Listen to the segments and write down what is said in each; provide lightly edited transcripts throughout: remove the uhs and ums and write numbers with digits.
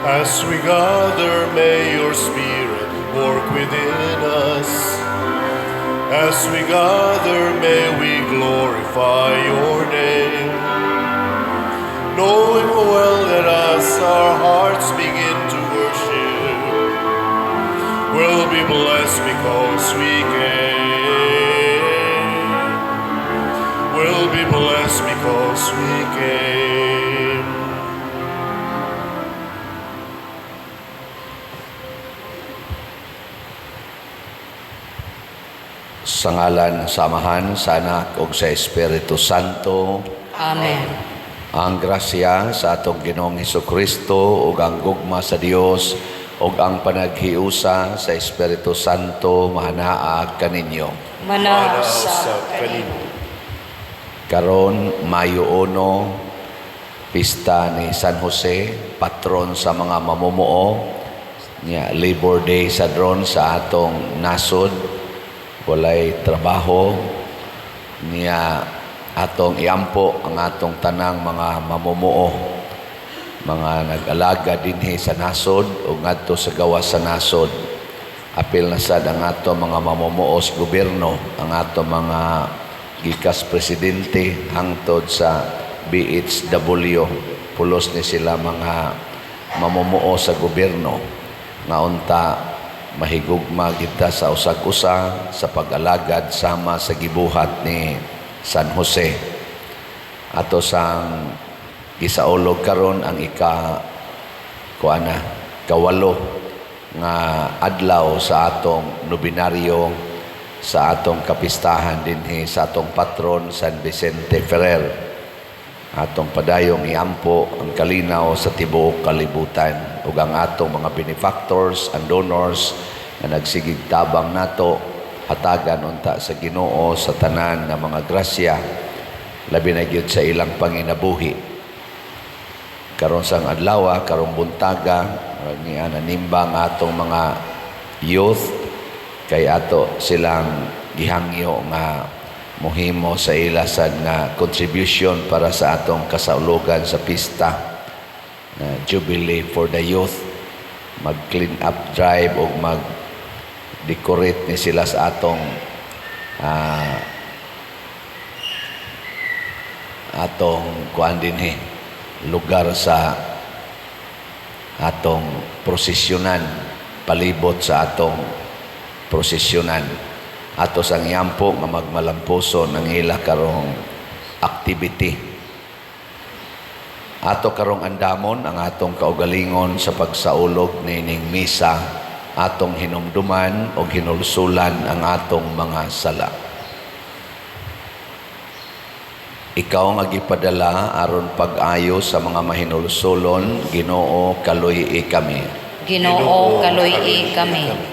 As we gather, may your Spirit work within us. As we gather, may we glorify your name. Knowing well that as our hearts begin to worship, we'll be blessed because we came. We'll be blessed because we came. Sa ngalan sa Amahan, sa Anak ug sa Espiritu Santo. Amen. Ang grasya sa atong Ginoong Kristo ug ang gugma sa Dios ug ang panaghiusa sa Espiritu Santo maanaa kaninyo. Manaa Manaa usab usab kanimo. kanimo. Karon Mayo 1, pista ni San Jose, patron sa mga mamumuo. Nya Labor Day sa dron sa atong nasod, walay trabaho. Niya atong iampo ang atong tanang mga mamumuo, mga nag-alaga dinhi sa nasod o ngadto sa gawas sa nasod. Apil na sad ang ato mga mamumuo sa gobyerno, ang ato mga gikas presidente hangtod sa BHW. Pulos ni sila mga mamumuo sa gobyerno nga unta mahigugma kita sa usag-usa sa pag-alagad sama sa gibuhat ni San Jose. Ato sang gisaulog karon ang ika kuana kawalo nga adlaw sa atong nobinaryo sa atong kapistahan dinhi sa atong patron San Vicente Ferrer. Atong padayong iampo ang kalinaw sa tibuok kalibutan ug ang atong mga benefactors and donors nga nagsigig tabang nato, hatagan unta sa Ginoo sa tanan nga mga grasya, labi na gyud sa ilang panginabuhi. Karon sang adlaw, karong buntaga, niya nanimba ang atong mga youth kay ato silang gihangyo nga mohimo sa ila sad nga contribution para sa atong kasaulugan sa pista na Jubilee for the Youth. Mag clean up drive o mag decorate ni sila sa atong atong kuan dinhi lugar sa atong prosesyonan, palibot sa atong prosesyonan. Ato sang iampo nga magmalampuso ng ila karong activity. Ato karong andamon ang atong kaugalingon sa pagsaulog niining misa, atong hinumduman o hinulsulan ang atong mga sala. Ikaw nga gipadala aron pag-ayo sa mga mahinulsulon, Ginoo, kaluy-i kami. Ginoo, kaluy-i kami.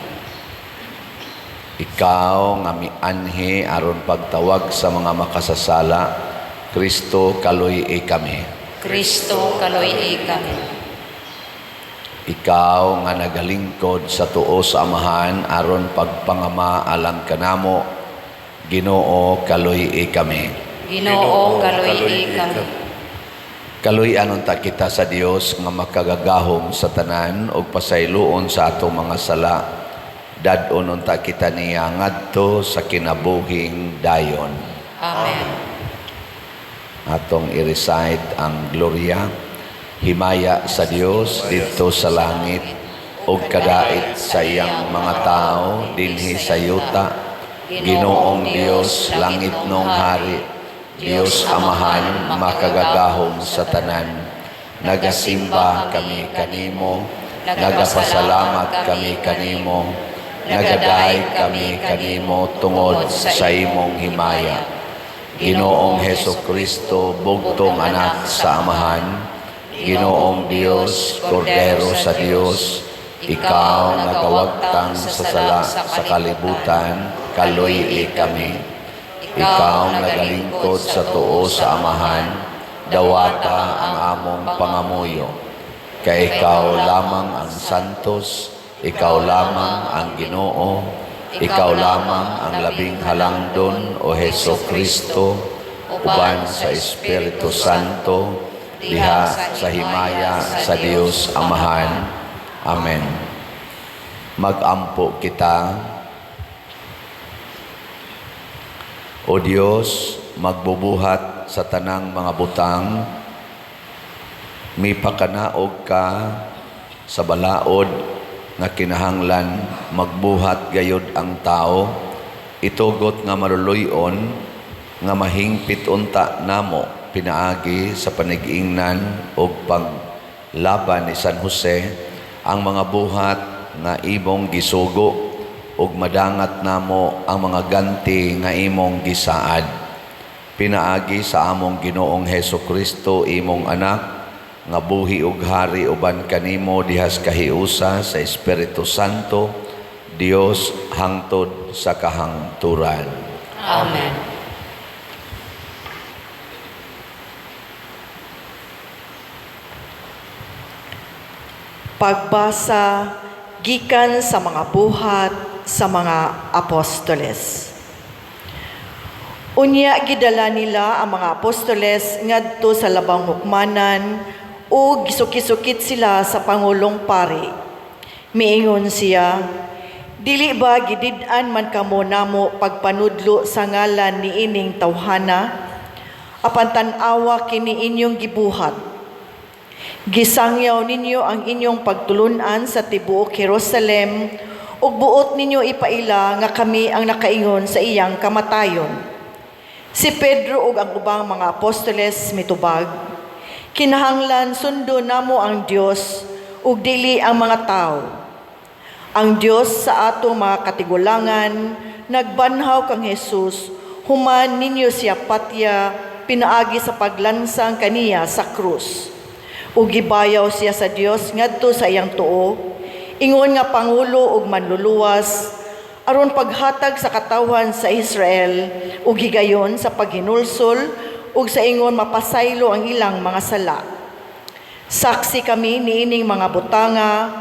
Ikaw nga mianhi aron pagtawag sa mga makasasala, Kristo, kaluy-i kami. Kristo, kaluy-i kami. Ikaw nga nagalingkod sa tuo sa Amahan aron pagpangama alang kanamo, Ginoo, kaluy-i kami. Ginoo, kaluy-i kami. Kaluy-an unta kita sa Dios nga makagagahom sa tanan ug pasayloon sa atong mga sala. Dad-on unta kita niya ngadto sa kinabuhing dayon. Amen. Atong i-recite ang Gloria. Himaya sa Dios didto sa langit ug kadait sa iyang mga tao dinhi sa yuta. Ginoong Dios, langitnong hari, Dios Amahan, makagagahom sa tanan. Nagasimba kami kanimo, nagapasalamat kami kanimo, nagadaig kami kanimo tungod sa imong himaya. Ginoong Heso Kristo, bugtong anak sa Amahan, Ginoong Dios, Kordero sa Dios, ikaw nagawagtang sa sala sa kalibutan, kaluy-i kami. Ikaw nagalingkod sa tuo sa Amahan, dawata ang among pangamuyo. Kay ikaw lamang ang santos, ikaw lamang ang Ginoo, ikaw lamang ang labing halangdon, o Heso Kristo, uban sa Espiritu Santo, Diha sa himaya sa Dios Amahan. Amen. Magampo kita. O Dios, magbubuhat sa tanang mga butang, mipakanaog ka sa balaod nga kinahanglan magbuhat gayod ang tao, itugot nga maluluy-on nga mahingpit unta namo pinaagi sa panigingnan og paglaban ni San Jose ang mga buhat nga imong gisugo ug madangat namo ang mga ganti nga imong gisaad. Pinaagi sa among Ginoong Hesus Kristo, imong anak, nga buhi ug hari uban kanimo dihas kahiusa sa Espiritu Santo, Dios hangtod sa kahangturan. Amen. Pagbasa gikan sa mga buhat sa mga apostoles. Unya gidala nila ang mga apostoles ngadto sa labang hukmanan ug gisukit-sukit sila sa pangulong pari. Miingon siya, "Dili ba gidid-an man kamo namo pagpanudlo sa ngalan niining tawhana? Apan tan-awa kini inyong gibuhat. Gisangyaw ninyo ang inyong pagtulun-an sa tibuok Jerusalem ug buot ninyo ipaila nga kami ang nakaingon sa iyang kamatayon." Si Pedro ug ang ubang mga apostoles mitubag, "Kinahanglan sundo namo ang Dios ug dili ang mga tawo. Ang Dios sa atong mga katigulangan nagbanhaw kang Jesus, human ninyo siya patya pinaagi sa paglansang kaniya sa krus. Ug gibayaw siya sa Dios ngadto sa iyang tuo, ingon nga pangulo ug manluluwas, aron paghatag sa katawhan sa Israel ug higayon sa paghinulsol ug sa ingon mapasaylo ang ilang mga sala. Saksi kami niining mga butanga,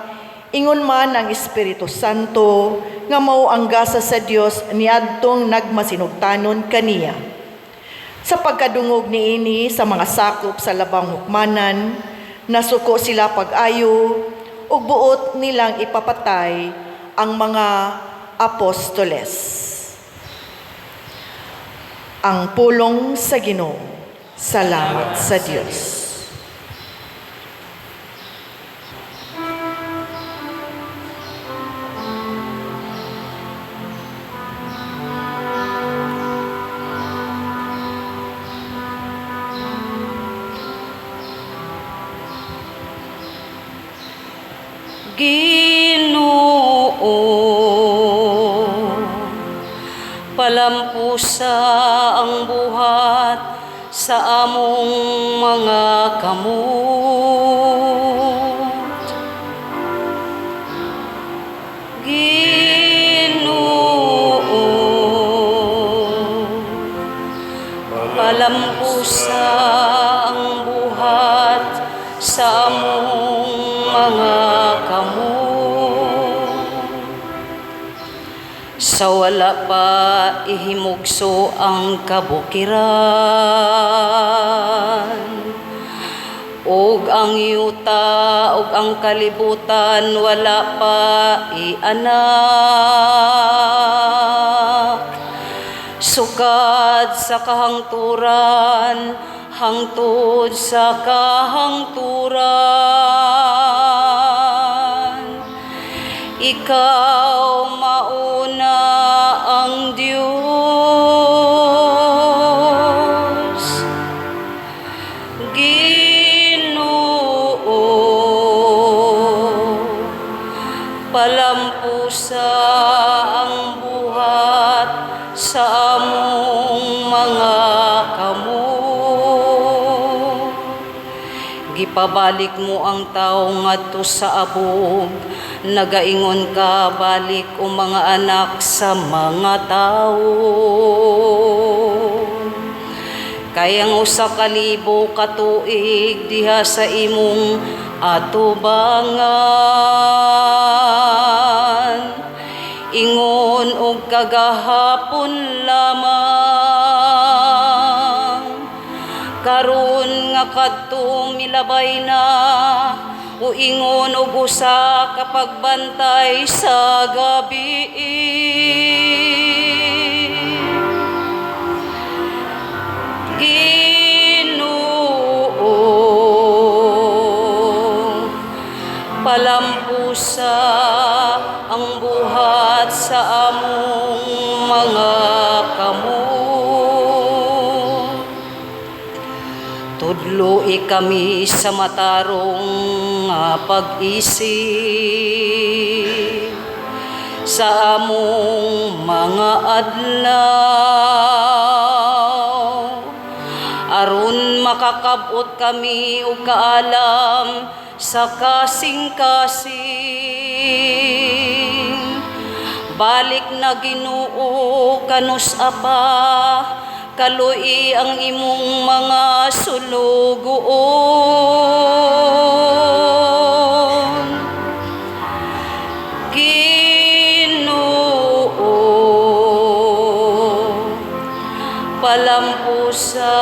ingon man ang Espiritu Santo nga mao ang gasa sa Dios niadtong nagmasinugtanon kaniya." Sa pagkadungog niini sa mga sakop sa labang hukmanan, nasuko sila pag-ayo ug buot nilang ipapatay ang mga apostoles. Ang pulong sa Ginoo. Salamat sa Dios. Ginoo, palampusa ang buhat sa among mga kamot. Ginoo, palampusa ang buhat sa among mga kamot. Sa wala pa ihimugso ang kabukiran ug ang yuta ug ang kalibutan wala pa ianak. Sukad sa kahangturan hangtod sa kahangturan, ikaw mauna ang Dios. Ginoo, palampusa ang buhat sa among mga kamot. Gipabalik mo ang tawo ngadto sa abog, nagaingon ka balik o mga anak sa mga tawo. Kay ang 1,000 ka tuig diha sa imong atubangan, ingon og kagahapon lamang. Karon nga nga kadto milabay na o ingon og usa ka pagbantay sa gabi. Ginoo, palampusa ang buhat sa among mga kamot. Tudloi kami sa matarong nga pag-isip sa among mga adlaw, aron makakab-ot kami og kaalam sa kasing-kasing. Balik na, Ginoo, kanus-a pa, kalui ang imong mga sulugoon. Ginoo, palampusa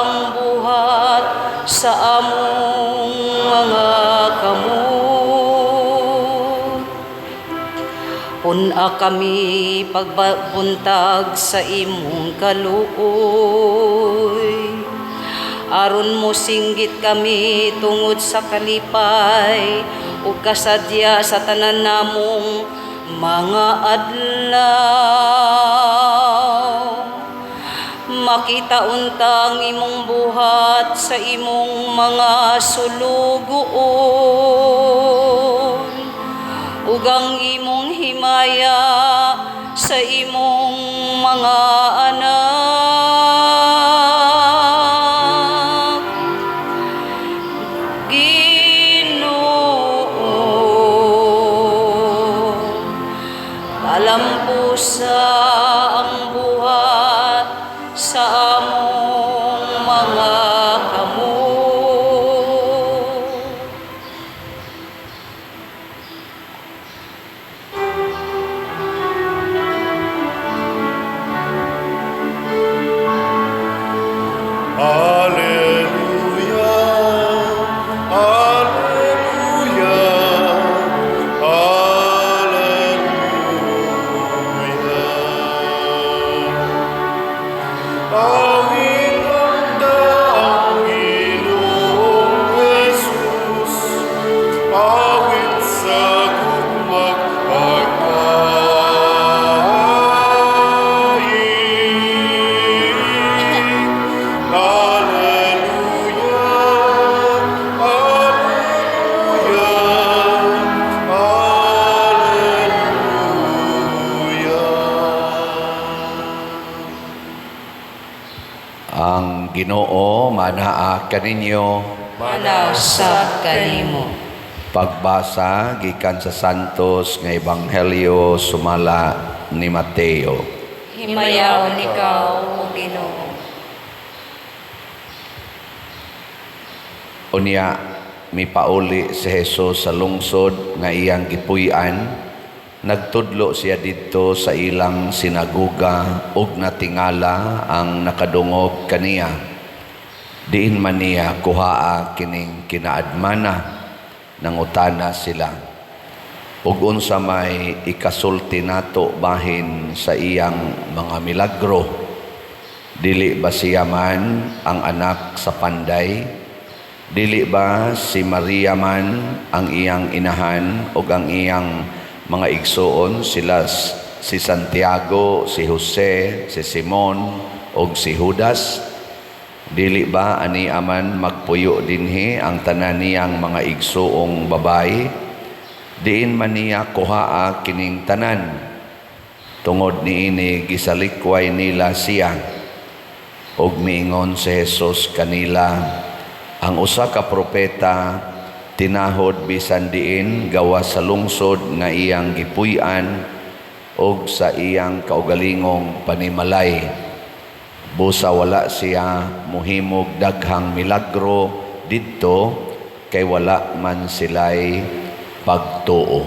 ang buhat sa among mga kamot. Pun-a kami pagbuntag sa imong kaluoy, aron mo singgit kami tungod sa kalipay ug kasadya sa tanan namong mga adlaw. Makita unta ang imong buhat sa imong mga sulugoon ug ang imong himaya sa imong mga anak. Ginoo, palampusa ang buhat sa among mga kamot. Alleluia, Alleluia, Alleluia. Awit ang Ginoong Jesus, awit sa gugma'g pagkain. Alleluia, Alleluia, Alleluia. Ang Ginoo manaa kaninyo. Manaa sab kanimo. Pagbasa gikan sa Santos nga Ebanghelyo sumala ni Mateo. Himayaon ikaw, O Ginoo. Unya mipauli si Jesus sa lungsod nga iyang gipuy-an. Nagtudlo siya didto sa ilang sinaguga ug natingala ang nakadungog kaniya. Diin man niya kuhaa kining kinaadmana? Nangutana sila. Ug unsa may ikasulti nato bahin sa iyang mga milagro? Dili ba siya man ang anak sa panday? Dili ba si Maria man ang iyang inahan ug ang iyang mga igsuon sila si Santiago, si Jose, si Simon ug si Judas? Dili ba ani aman magpuyo dinhi ang tanan niyang mga igsuong babayi? Diin man niya kuhaa kining tanan? Tungod niini gisalikway nila siya. Ug miingon si Jesus kanila, ang usa ka propeta tinahod bisan diin gawas sa lungsod nga iyang gipuy-an ug sa iyang kaugalingong panimalay. Busa wala siya mohimog daghang milagro didto kay wala man sila'y pagtuo.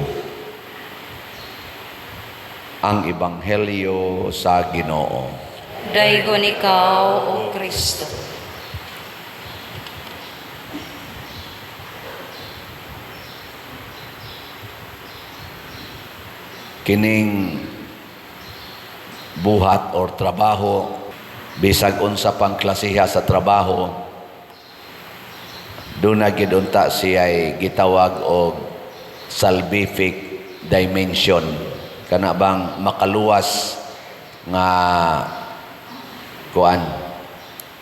Ang Ebanghelyo sa Ginoo. Daygon ikaw, O Kristo. Kining buhat or trabaho, bisag unsa pang klasiha sa trabaho, duna gid unta siya'y gitawag og salvific dimension, kana bang makaluwas nga kuan,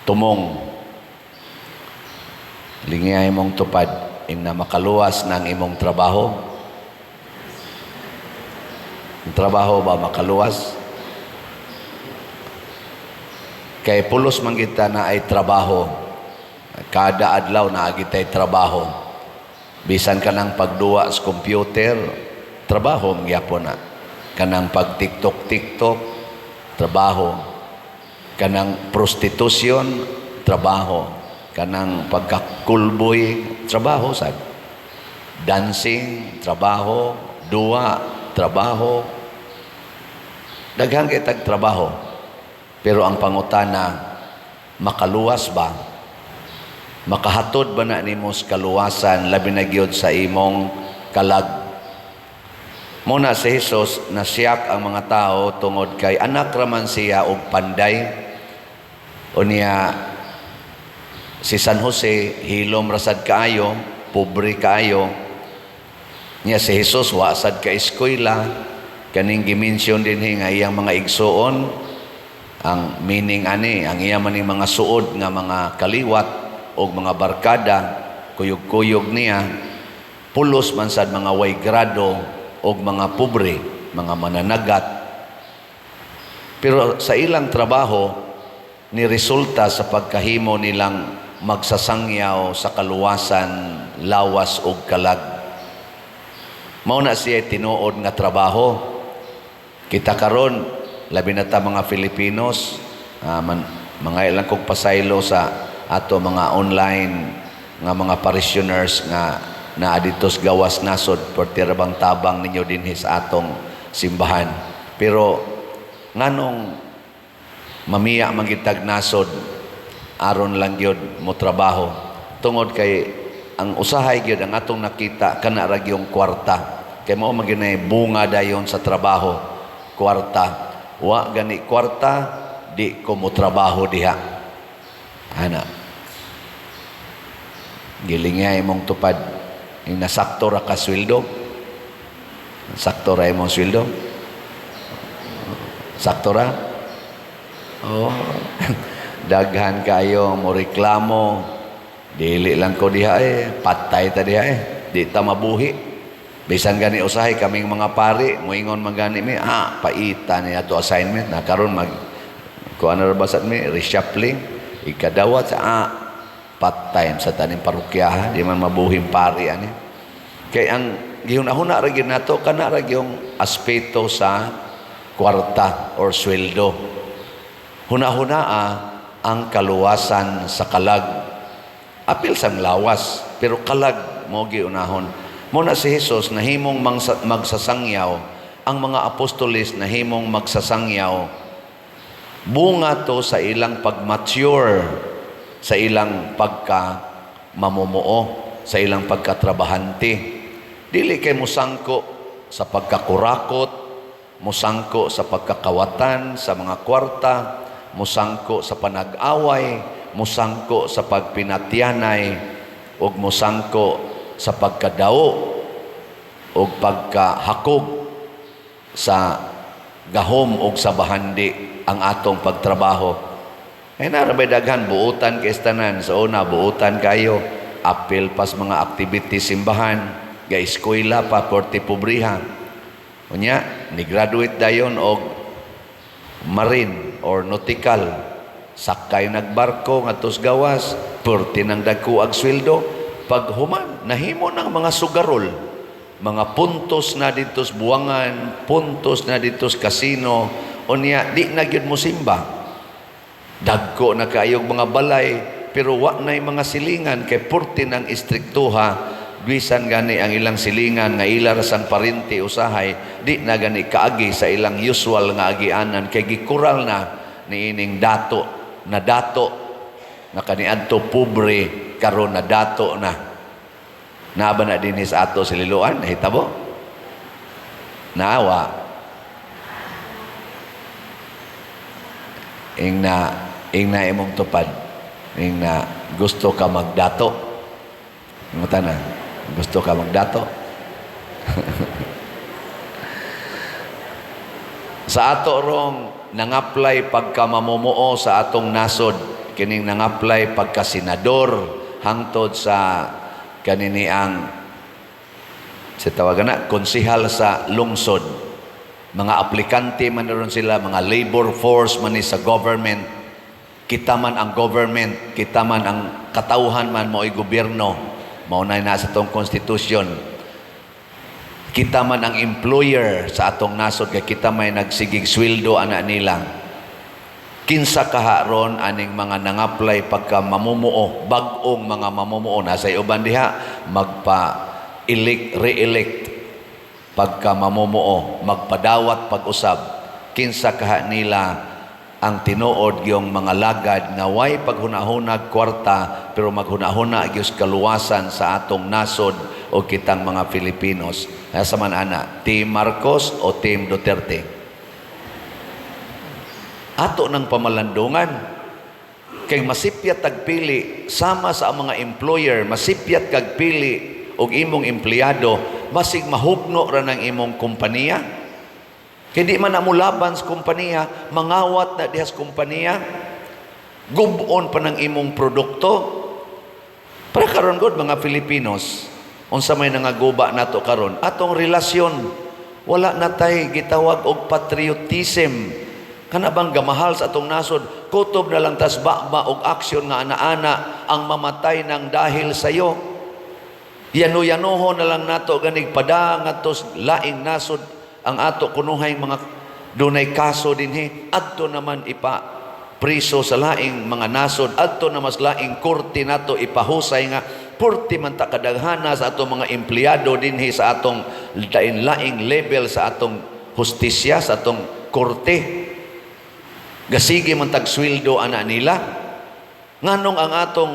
tumong. Lingiyay mong tupad na makaluwas ng imong trabaho. Ang trabaho ba makaluwas? Kay pulos man kita na ay trabaho. Kada adlaw naa gitay trabaho. Bisan kanang pagduwa sa computer, trabaho gyapon na. Kanang pag TikTok TikTok, trabaho. Kanang prostitution, trabaho. Kanang pagkakulboy, trabaho sad. Dancing, trabaho. Duwa, trabaho. Daghan kitag trabaho. Pero ang pangutana, makaluwas ba? Makahatod ba na nimo sa kaluwasan, labi na gyud sa imong kalag? Muna si Jesus, nasiyak ang mga tao tungod kay anak raman siya og panday. Unya si San Jose hilom rasad kaayo, pobre kaayo. Nya si Jesus wa sad ka eskwela. Kaning gi-mention dinhi nga iyang mga igsuon, ang meaning ani, ang iya maning mga suod nga mga kaliwat og mga barkada, kuyog-kuyog niya, pulos man sad mga way grado og mga pobre, mga mananagat. Pero sa ilang trabaho ni resulta sa pagkahimo nilang magsasangyaw sa kaluwasan, lawas og kalag. Mao na siya tinuod nga trabaho. Kita karon, labi na ta mga Filipinos, man, mga ilang kog pasaylo sa ato mga online nga mga parishioners nga naa dito sa gawas nasod, perti ra bang tabang ninyo dinhi sa atong simbahan. Pero nganong mamiya man gitag nasod aron lang gyud mo trabaho? Tungod kay ang usahay gyud ang atong nakita kana ra gyung kwarta, kay mao man gyud bunga dayon sa trabaho, kwarta. Wa gani kwarta, di ko mo trabaho diha. Ana, gilingay imong tupad ing nasakto ra ka sweldo. Sakto ra imong sweldo? Sakto ra? Oh, daghan kayo mo reklamo. Dili lang ko diha eh, patay ta diha eh, di ta mabuhi. Bisan gani usahay kaming mga pari, moingon man gani mi, paita ni ato assignment na karon, mag kuan ra ba mi, reshuffling, ikadawat sa patay sa taning parokyaha, di man mabuhing pari ani. Kay ang gihuna-huna ra gyud nato kana ra gyung aspeto sa kwarta or sweldo. Huna-huna ang kaluwasan sa kalag. Apil sang lawas, pero kalag mo giunahon. Mo na si Jesus nahimong magsasangyaw, ang mga apostoles nahimong magsasangyaw. Bunga to sa ilang pag-mature, sa ilang pagka mamumuo, sa ilang pagkatrabahante. Dili kay musangko sa pagkakurakot, musangko sa pagkakawatan sa mga kwarta, musangko sa panag-away, musangko sa pagpinatyanay, ug musangko sa pagkadao ug pagkahakog sa gahom ug sa bahandi ang atong pagtrabaho. Ay naa ra daghan buutan kay tanan sa una, buutan kayo, apil pas mga activities simbahan, ga eskwela pa, porte pobriha. Unya ni graduate dayon og marine or nautical, sakay nagbarko ngadtos gawas, perti ng dagko ag sweldo. Paghuman, nahimo ng mga sugarol, mga puntos na dito sa buwangan, puntos na dito sa kasino. Unya di na gyud mo simba. Dagko na kaayog mga balay, pero wa na'y mga silingan kay purti ng istriktuha. Bisan gani ang ilang silingan nga ila ra sang parente usahay, di na gani kaagi sa ilang usual nga agianan kay gikural na niining dato na, dato na kaniadto pobre, karon na dato na. Naa ba na dinhi sa ato sa Liloan? Nahitabo naawa. Ing na imong tupad. Ing na gusto ka magdato. Ngutana, gusto ka magdato. Sa ato rong nangaplay pagka mamumuo sa atong nasod, kining nangaplay pagka senador hangtod sa kaniniang sa tawagan na konsihal sa lungsod, mga aplikante man ron sila, mga labor force man ni sa government. Kita man ang government, kita man ang katawhan man, mo'y gobyerno, mao na nasa atong constitution. Kita man ang employer sa atong nasod kay kita may nagsigig sweldo ana nila. Kinsa kaha ron aning mga nangaplay pagka mamumuo, bag-ong mga mamumuo, nasa uban diha magpa elect, re-elect pagka mamumuo, magpadawat pag-usab? Kinsa kaha nila ang tinuod yung mga lagad nga way paghunahunag kwarta pero maghunahuna gyud kaluwasan sa atong nasod o kitang mga Filipinos? Asa man ana, Team Marcos o Team Duterte? Ato ng pamalandungan kay masipyat tagpili sama sa mga employer, masipyat kag pili og imong empleyado, basig mahugno ra ng imong kompanya. Kay di man na mo laban sa kompanya, mangawat na diha sa kompanya, gubon pa ng imong produkto. Para karon god mga Filipinos, unsa may nangaguba nato karon? Atong relasyon, wala na tay gitawag og patriotism. Kana bang gamahal sa atong nasod, kutob na lang tas ba og aksyon nga ana-ana ang mamatay ng dahil sayo. Yano-yanoho na lang nato ganig pada ngadto sa laing nasod ang ato kunuhay mga dunay kaso dinhi, adto naman ipa priso sa laing mga nasod, adto na mas laing korte nato ipahusay nga purti man ta kadaghana sa atong mga empleyado dinhi sa atong lain-laing level sa atong hustisya, sa atong korte. Gasige man tag sweldo ana nila. Nganong ang atong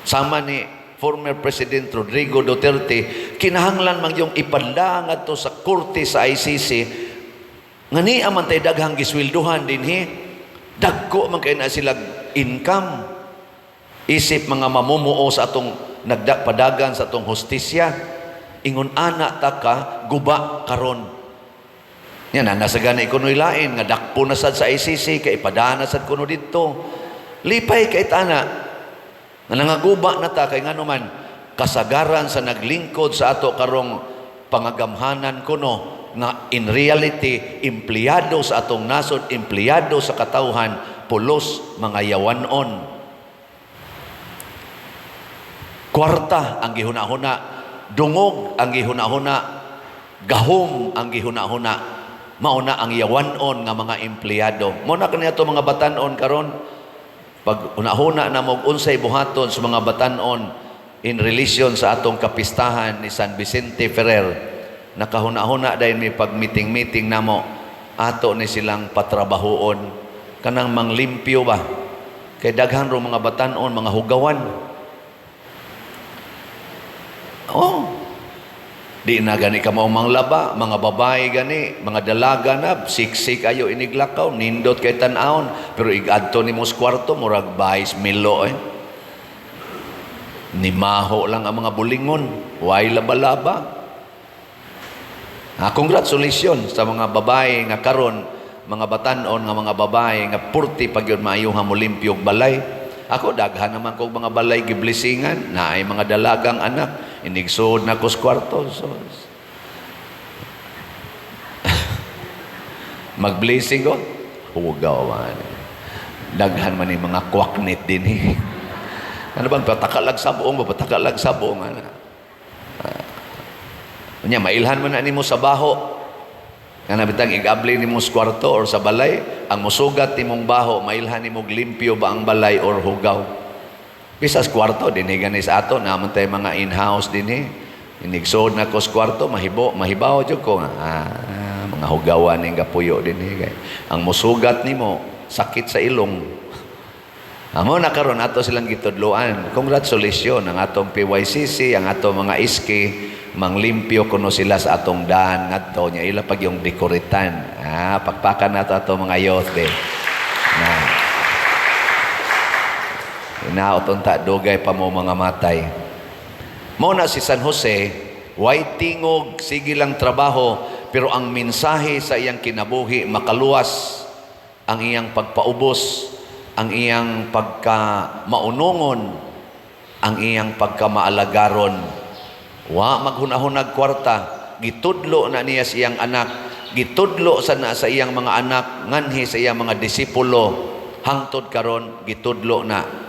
sama ni former President Rodrigo Duterte, kinahanglan man yung ipadla ngadto sa korte sa ICC nga niya man tay daghang gisweldohan dinhi, dagko man kay na sila income isip mga mamumuo sa atong nagdapadagan sa atong hustisya? Ingon ana ta ka guba karon. Yan na nasa gani kuno'y lain nga dakpo na sad sa ICC kay ipadana sad kuno didto. Lipay kay tana nga nangaguba na ta kay ngano man kasagaran sa naglingkod sa ato karong pangagamhanan kuno nga in reality empleyado sa atong nasod, empleyado sa katawhan, pulos mga yawanon. Kwarta ang gihuna-huna, dungog ang gihuna-huna, gahom ang gihuna-huna. Mauna ang yawanon nga mga empleyado. Mao na kaniya mga batanon karon. Pag una-huna na mo unsay buhaton sa mga batanon in relation sa atong kapistahan ni San Vicente Ferrer, nakahuna-huna dahil may pag meeting-meeting namo, ato ni silang patrabahoon kanang manglimpyo ba, kay daghan ro mga batanon mga hugawan. Oh, di na gani ka mao manglaba, mga babae gani, mga dalaga na, siksik ayo iniglakaw, nindot kay tan-awon, pero igadto nimo sa kwarto, murag bayis milo eh. Nimaho lang ang mga bulingon, way laba-laba. Ah, congratulations sa mga babae nga karon, mga batanon nga mga babae nga purti pag yun maayuha mo limpyog balay. Ako daghan naman kog mga balay giblesingan, naay mga dalagang anak, inigsuod na ko sa kwarto. So, mag-blessing ko, hugaw man. Daghan man ni mga kwaknit din eh. Ano bang patakalag sa buong, patakalag sa buong. Ano? Nya, mailhan man na nimo sa baho. Nga nabitang igabli nimo sa kwarto or sa balay, ang musugat nimong baho, mailhan nimo limpyo ba ang balay or hugaw. Bisas kwarto, dinhi gani sa ato, naman tayo mga in-house dinhi. Inigsood na ko sa kwarto, mahibo, mahibaw jud ko nga. Ah, mga hugawan ning gapuyo dinhi kay. Ang musugat nimo, sakit sa ilong. Amo na karon ato silang gitudloan. Congratulations ang atong PYCC, ang atong mga SK, manglimpyo kuno sila sa atong daan ngadto nya ila pag yung dekoritan. Ah, pakpakan nato atong mga youth de. Hinaot unta dugay pa mo mga matay. Mao na si San Jose, way tingog, sige lang trabaho, pero ang mensahe sa iyang kinabuhi makaluwas, ang iyang pagpaubos, ang iyang pagka maunungon, ang iyang pagkamaalagaron. Wa maghunahunag kwarta, gitudlo na niya sa iyang anak, gitudlo sa na sa iyang mga anak, nganhi sa iyang mga disipulo, hangtod karon gitudlo na.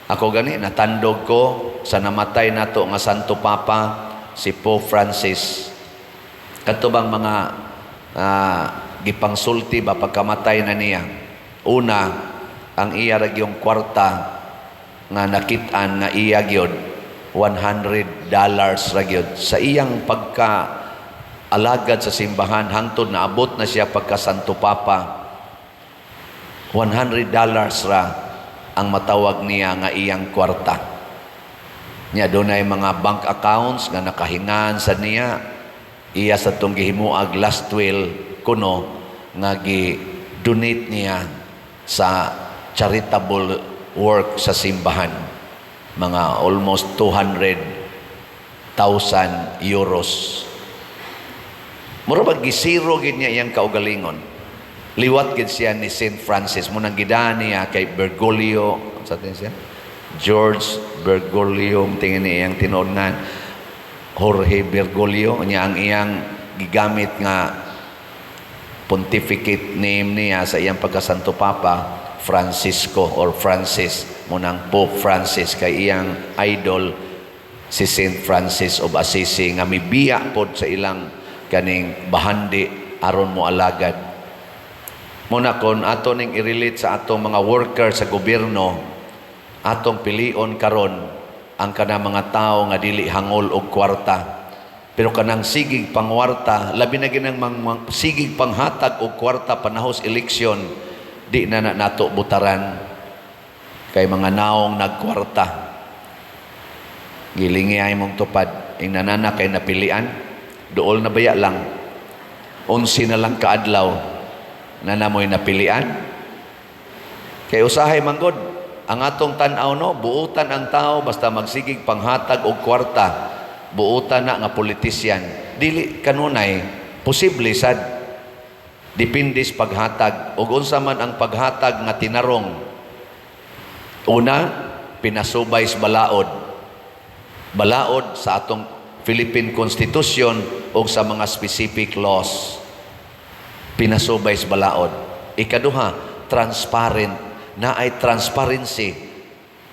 Ako gani natandog ko sa namatay nato nga Santo Papa, si Pope Francis. Kadto bang mga gipangsulti ba pagkamatay na niya. Una, ang iya ra gyung kwarta nga nakit-an nga iya gyud, $100 ra gyud sa iyang pagka alagad sa simbahan hangtod naabot na siya pagka Santo Papa. $100 ra ang matawag niya nga iyang kwarta. Nya dunay mga bank accounts nga nakahingan sa niya, iya sa tong gihimuag last will kuno nga gi-donate niya sa charitable work sa simbahan. Mga almost 200,000 euros. Mura ba gisiro gid niya iyang kaugalingon. Liwat gid siya ni Saint Francis mo nang gidaan niya kay Bergoglio sa tin siya. George Bergoglio tingin niya iyang tinuod nga Jorge Bergoglio niya, ang iyang gigamit nga pontificate name niya sa iyang pagkasanto papa, Francisco or Francis mo nang Pope Francis, kay iyang idol si Saint Francis of Assisi nga mibiya pod sa ilang kaning bahandi aron mo alagad. Muna kon ato ning i-relate sa atong mga worker sa gobyerno, atong pilion karon ang kanang mga tao nga dili hangol og kwarta. Pero kanang sigig pangwarta, labi na ginang sigig panghatag og kwarta panahos eleksyon, di na na nato butaran kay mga naong nagkwarta. Gilingi ay mong tupad, ing nanana kay napilian, duol na baya lang, 11 na lang kaadlaw, na namoy napilian. Kay usahay manggod, ang atong tan-aw no, buutan ang tao basta magsigig panghatag og kwarta, buutan na nga politisyan. Dili kanunay, posible sad, depende sa paghatag ug unsa man ang paghatag nga tinarong. Una, pinasubay sa balaod. Balaod sa atong Philippine Constitution o sa mga specific laws. Pinasubay sa balaod. Ikaduha, transparent. Na ay transparency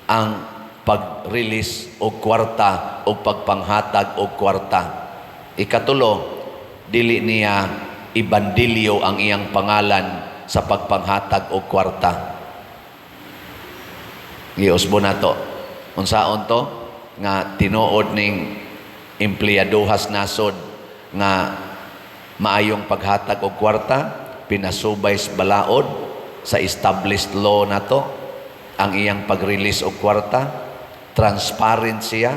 ang pag-release og kwarta o pagpanghatag og kwarta. Ikatulo, dili niya ibandilyo ang iyang pangalan sa pagpanghatag og kwarta. Giusbo na to. Unsaon to? Nga tinuod ning empleyadohas nasod nga maayong paghatag og kwarta, pinasubay sa balaod sa established law nato ang iyang pag-release og kwarta, transparent siya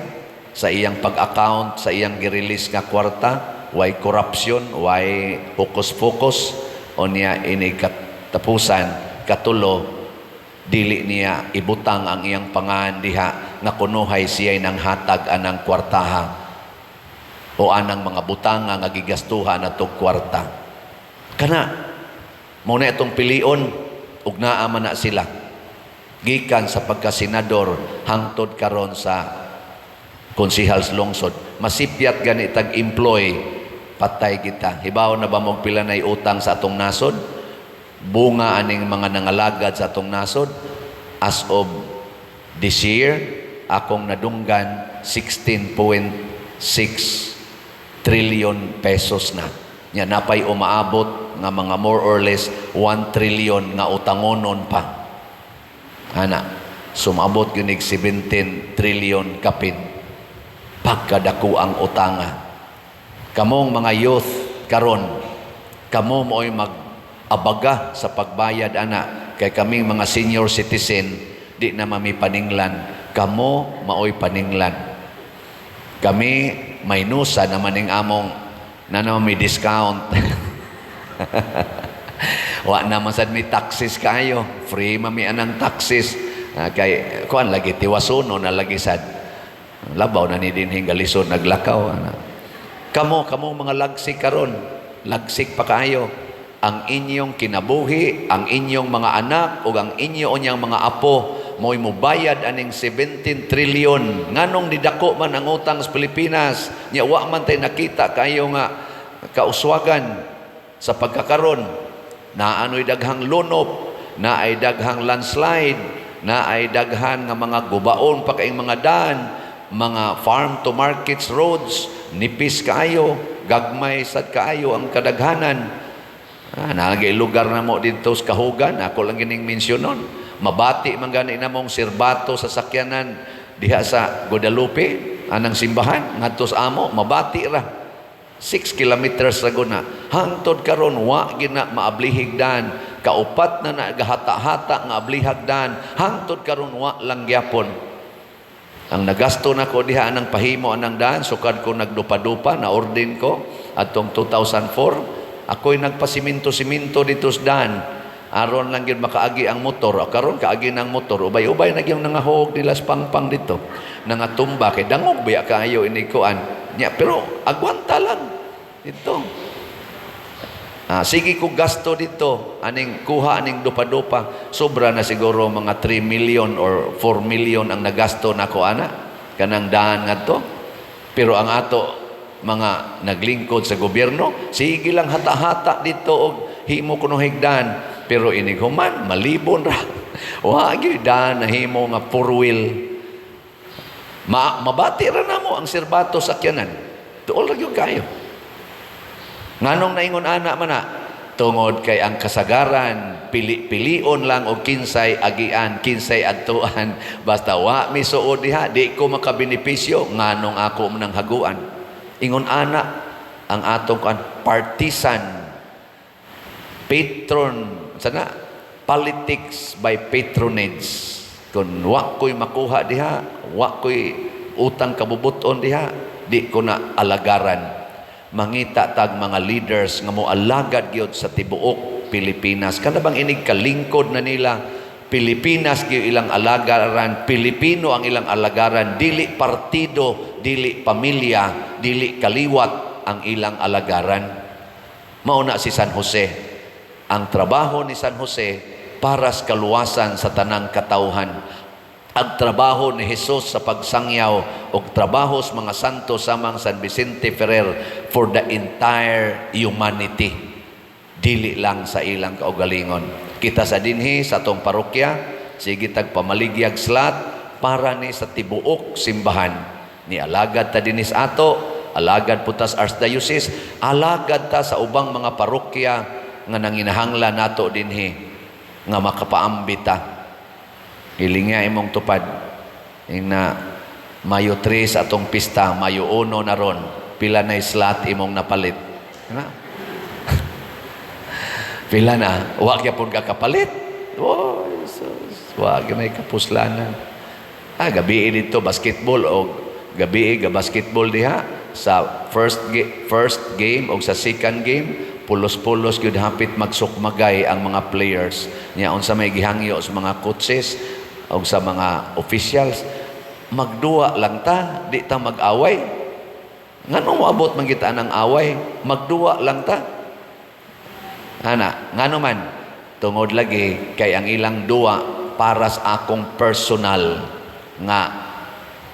sa iyang pag-account sa iyang gi-release nga kwarta, way corruption, way hocus-pocus. O niya ini katapusan, katulo, dili niya ibutang ang iyang pangan diha nga kunuhay siya'y nang hatag anang kwartaha o anang mga butanga nga gigastuhan natog kwarta. Kana mo na itong pilion ug naa man na sila gikan sa pagkasenador hangtod karon sa konsihal sa lungsod. Masipyat gani tag employ, patay kita. Hibaw na ba mo pila nay utang sa atong nasod, bunga aning mga nangalagad sa atong nasod? As of this year, akong nadunggan, 16.6 trillion pesos na. Nya napay umaabot nga mga more or less 1 trillion nga utangonon pa. Ana, sumabot gyud 17 trillion kapin. Pagkadako ang utanga. Kamong mga youth karon, kamo mo'y mag-abaga sa pagbayad ana, kay kaming mga senior citizen di na mami paninglan. Kamo maoy paninglan. Kami may nusa naman ning among na naman may discount. Wa naman sad may taxes kayo. Free mami anang taxes. Ah, kay kuan lagi, tiwasono na lagi sad. Labaw na ni dinhing galisod naglakaw ana. Kamo, kamo mga lagsik karon, lagsik pa kaayo ang inyong kinabuhi, ang inyong mga anak ug ang inyo unyang mga apo mo'y mubayad aning 17 trillion. Nganong nidako man ang utang sa Pilipinas nya wa man tay nakita kayo nga kauswagan sa pagkakaron? Naano'y daghang lunop, naay daghang landslide, naay daghan nga mga gubaon pa kaayong mga daan, mga farm to markets roads, nipis kaayo, gagmay sad kaayo ang kadaghanan. Ah, nagay lugar na mo dito sa Kahugan, ako lang gining mensyonon. Mabati man gani namong sirbato sa sakyanan diha sa Guadalupe, anang simbahan, ngadto sa amo, mabati ra. 6 kilometers ra guna. Hangtod karon wa gina maablihig dan. Kaupat na nagahata-hata nga ablihag dan. Hangtod karon wa lang gyapon. Ang nagasto na ko diha anang pahimo anang daan, sukad ko nagdupa-dupa, na ordin ko atong 2004, ako'y nagpasiminto-siminto dito sa daan. Aron lang gyud makaagi ang motor. O, karon kaagi ng motor, ubay-ubay na gyud nangahog nila sa pangpang dito. Nangatumba kay dangog biya kaayo ini kuan. Nya, pero agwanta lang dito. Ah, sige ko gasto dito, aning kuha aning dupa-dupa, sobra na siguro mga 3 million or 4 million ang nagasto nako ana kanang daan ngadto. Pero ang ato mga naglingkod sa gobyerno, sige lang hata-hata dito og himo kuno higdan, pero inig human malibon ra. Wa gyud daan nahimo nga four wheel. Mabati ra namo ang sirbato sa sakyanan. Tuol ra gyud kayo. Nganong naingon ana man na? Tungod kay ang kasagaran, pili-pilion lang og kinsay agian, kinsay adtuan. Basta wa misuod diha, di ko makabenepisyo, nganong ako nang haguan. Ingon ana ang atong kuan, partisan patron sana, politics by patronage. Kung wa ko'y makuha diha, wa ko'y utang kabubuton diha, di ko na alagaran. Mangita tag mga leaders nga mo alagad gyud sa tibuok Pilipinas. Kana bang inig kalingkod na nila, Pilipinas gyud ilang alagaran, Pilipino ang ilang alagaran, dili partido, dili pamilya, dili kaliwat ang ilang alagaran. Mao na si San Jose. Ang trabaho ni San Jose para sa kaluwasan sa tanang katawhan. Ang trabaho ni Jesus sa pagsangyaw o trabaho sa mga santo samang San Vicente Ferrer for the entire humanity. Dili lang sa ilang kaugalingon. Kita sa dinhi sa atong parokya, sige tag pamaligyag slot para ni sa tibuok simbahan. Ni alagad ta dinis ato, alagad po tas Archdiocese, alagad ta sa ubang mga parokya nga nanginahanglan nato dinhi nga makapaambit ta. Hilinga imong tupad. Ing na Mayo 3 sa atong pista, Mayo 1 na ron. Pila na slot imong napalit? Ano? Pila na? Wa gyapon ka kapalit. Oh, Jesus. Wa gyud kapuslanan. Ah, gabi dito basketball o gabi ga basketball diha sa first game o sa second game, pulos-pulos gyud, hapit magsukmagay ang mga players niya. Unsa may gihangyo sa mga coaches o sa mga officials? Magduwa lang ta, di ta mag-away. Ngano moabot man kita ng away? Magduwa lang ta ana. Ngano man? Tungod lagi kay ang ilang duwa para sa akong personal nga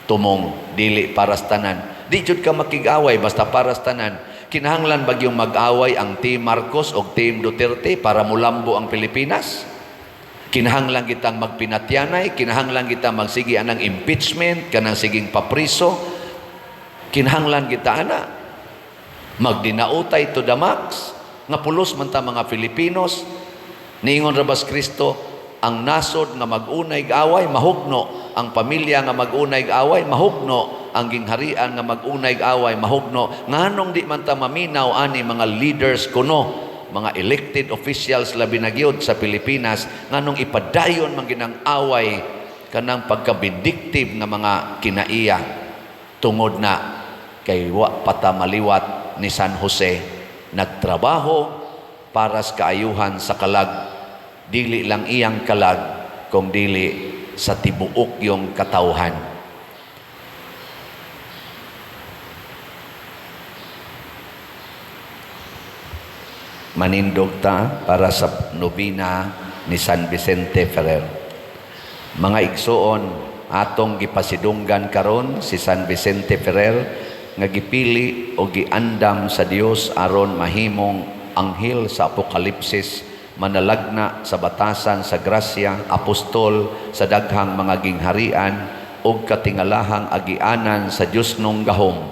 tumong, dili para sa tanan. Di jud ka makig-away basta para sa tanan. Kinahanglan ba yung mag-away ang Team Marcos o Team Duterte para mulambo ang Pilipinas? Kinahanglan kitang magpinatyanay, kinahanglan kita magsigi anang impeachment, kanang siging papriso. Kinahanglan kita ana magdinautay to the max nga pulos man ta mga Filipinos. Niingon ra bas Kristo, ang nasod nga mag-unay away mahugno, ang pamilya nga mag-unay away mahugno, ang gingharian nga mag-unay away mahugno. Nganong di man ta maminaw ani mga leaders kuno, mga elected officials, labi na gyud sa Pilipinas? Nganong ipadayon man ginang away, kanang pagka-vindictive nga mga kinaiya? Tungod na kay wa pata maliwat ni San Jose, nagtrabaho para sa kaayuhan sa kalag, dili lang iyang kalag kung dili sa tibuok yung katawhan. Manindog ta para sa nobina ni San Vicente Ferrer. Mga igsuon, atong gipasidunggan karon si San Vicente Ferrer nga gipili o giandam sa Dios aron mahimong anghel sa Apokalipsis, manalagna sa batasan sa grasya, apostol sa daghang mga gingharian ug katingalahang agianan sa Diosnong gahom.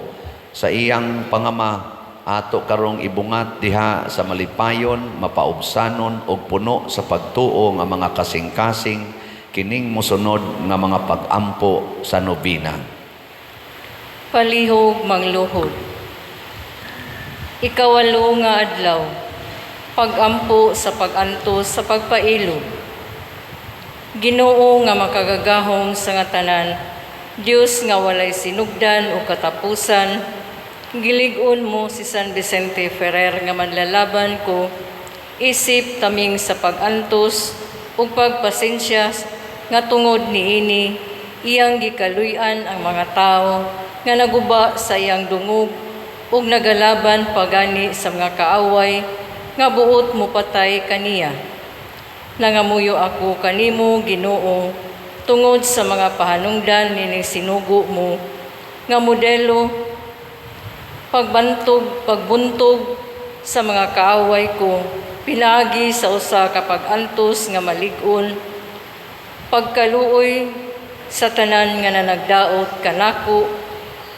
Sa iyang pangama, ato karong ibungat diha sa malipayon, mapaubsanon ug puno sa pagtuo nga mga kasing-kasing kining mosunod nga mga pag-ampo sa nobina. Palihog mangluhod. Ikawalo nga adlaw, pagampo sa pag-antos sa pagpailob. Ginoo nga makagagahom sa nga tanan, Dios nga walay sinugdan o katapusan, gilig-on mo si San Vicente Ferrer nga manlalaban ko, isip taming sa pag-antos ug pagpasensya nga tungod niini iyang gikaluy-an ang mga tawo nga naguba sa iyang dungog ug nagalaban pagani sa mga kaaway nga buot mopatay kaniya. Nangamuyo ako kanimo, Ginoo, tungod sa mga pahanungdan nining sinugo mo nga modelo pagbuntog sa mga kaaway ko pinaagi sa usa ka pag-antos nga malig-on, pagkaluoy sa tanan nga nanagdaot kanako,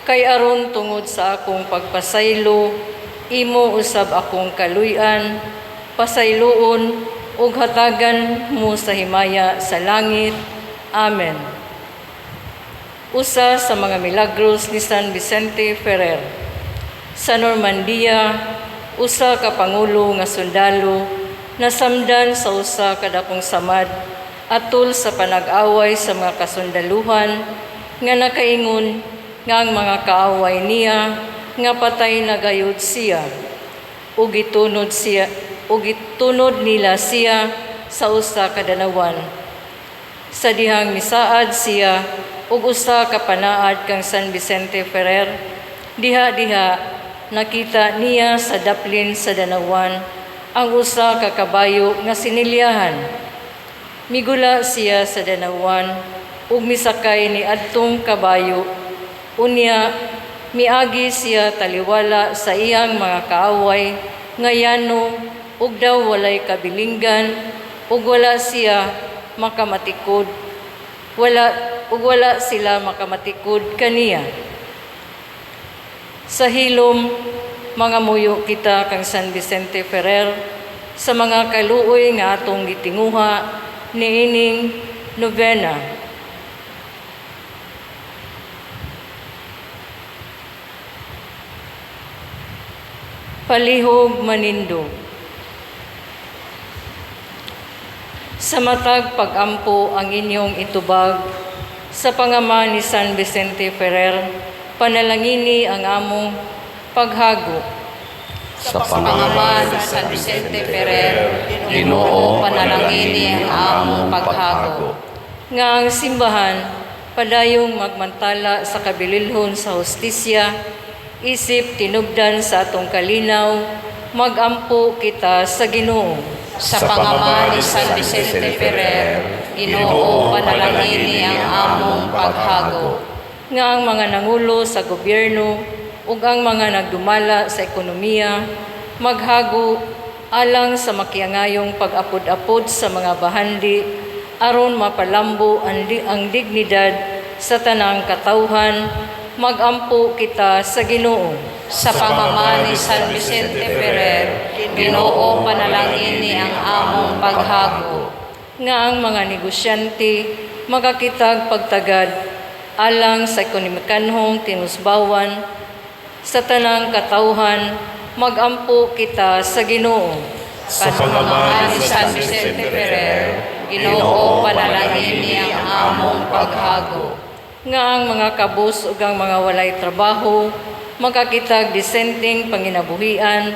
kay aron tungod sa akong pagpasaylo imo usab akong kaluy-an, pasayloon ug hatagan mo sa himaya sa langit. Amen. Usa sa mga milagros ni San Vicente Ferrer. Sa Normandia, usa ka pangulo nga sundalo nasamdan sa usa ka dakong samad atol sa panag-away sa mga kasundaluhan nga nakaingon nga ang mga kaaway niya nga patay na gayud siya, ug gitunod siya ug gitunod nila siya sa usa ka danawan. Sa dihang misaad siya ug usa ka panaad kang San Vicente Ferrer, diha-diha nakita niya sa daplin sa danawan ang usa ka kabayo nga sinilyahan. Migula siya sa danawan ug misakay ni adtong kabayo. Unya miagi siya taliwala sa iyang mga kaaway nga yano ug daw walay kabilinggan, ug wala siya makamatikod, wala ug wala sila makamatikod kaniya. Sa hilom, mangamuyo kita kang San Vicente Ferrer sa mga kaluoy nga atong gitinguha niining novena. Palihog manindog. Sa matag pag-ampo ang inyong itubag sa pangama ni San Vicente Ferrer, panalangini ang among paghago. Sa pangama ni San Vicente Ferrer, Ginoo, panalangini ang among paghago. Nga ang simbahan padayong magmantala sa kabililhon sa hustisya, isip tinubdan sa atong kalinaw, magampo kita sa Ginoo. Sa pangama ni San Vicente Ferrer, Ginoo, panalangini ang among paghago. Nga ang mga nangulo sa gobyerno ug ang mga nagdumala sa ekonomiya maghago alang sa makiangayong pag-apod-apod sa mga bahandi aron mapalambo ang dignidad sa tanang katawhan, magampo kita sa Ginoo. Sa pangama ni San Vicente Ferrer, Ginoo, panalangini ang among paghago. Nga ang mga negosyante makakitag pagtagad alang sa ekonomikanhong tinusbawan sa tanang katawhan, magampo kita sa Ginoo. Sa pangama ni San Vicente Ferrer, Ginoo, panalangini ang among paghago. Nga ang mga kabus ug ang mga walay trabaho makakitag disenteng panginabuhian,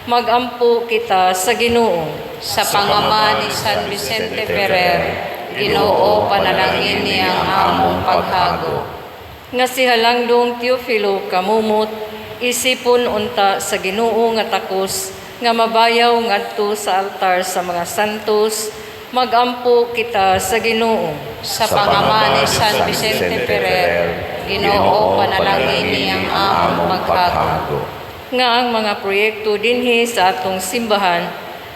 magampo kita sa Ginoo. Sa pangama ni San Vicente Ferrer, Ginoo, panalangini ang among paghago. Nga si Halangdong Teofilo Camomot isipon unta sa Ginoo nga takos nga mabayaw ngadto sa altar sa mga santos, magampo kita sa Ginoo. Sa pangama ni San Vicente Ferrer, Ginoo, panalangini ang among paghago. Nga ang mga proyekto dinhi sa atong simbahan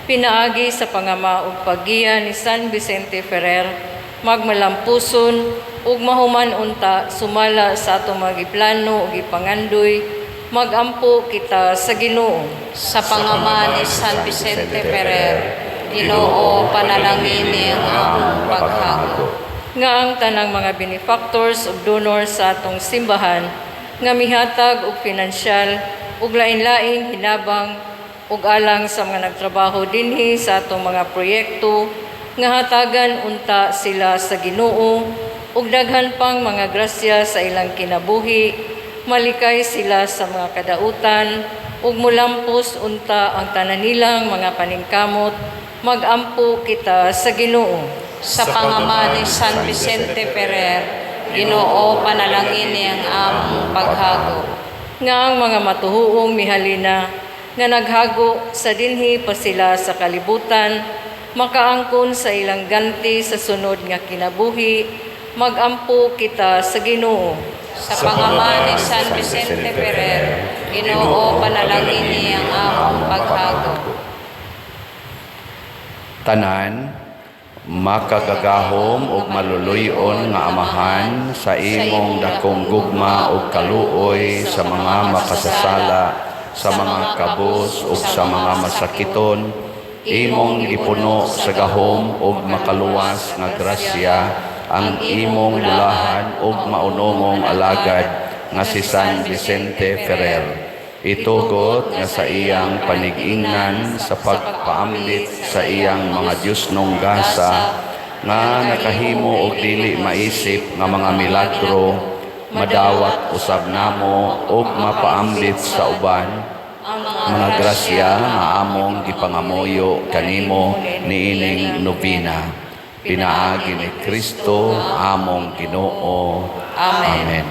pinaagi sa pangama ug paggiya ni San Vicente Ferrer magmalampuson ug mahuman unta sumala sa atong mga giplano ug gipangandoy, magampo kita sa Ginoo. Sa pangama ni San Vicente Ferrer, Ginoo, panalangini ang among paghago. Nga ang tanang mga benefactors ug donors sa atong simbahan nga mihatag og pinansyal ug lain-laing hinabang ug alang sa mga nagtrabaho dinhi sa atong mga proyekto, nga hatagan unta sila sa Ginoo ug daghan pang mga grasya sa ilang kinabuhi, malikay sila sa mga kadautan ug mulampos unta ang tanan nilang mga paningkamot, magampo kita sa Ginoo. Sa pangama ni San Vicente Ferrer, Ginoo, panalangini ang among paghago. Nga ang mga matuhuong mihalina nga naghago sa dinhi pa sila sa kalibutan makaangkon sa ilang ganti sa sunod nga kinabuhi, magampo kita sa Ginoo. Sa pangama ni San Vicente Ferrer, Ginoo, panalangini ang among paghago. Tanan, makagagahom ug maluluy-on nga Amahan, sa imong dakong gugma ug kaluoy sa mga makasasala, sa mga kabos ug sa mga masakiton, imong gipuno sa gahom ug makaluwas nga grasya ang imong bulahan ug maunongong alagad nga si San Vicente Ferrer. Itugot nga sa iyang panigingnan sa pagpaambit sa iyang mga Diyosnong gasa nga nakahimo og dili maisip nga mga milagro, madawat usab namo og mapaambit sa uban mga grasya nga among gipangamuyo kanimo niining nobena. Pinaagi ni Kristo among Ginoo. Amen. Amen.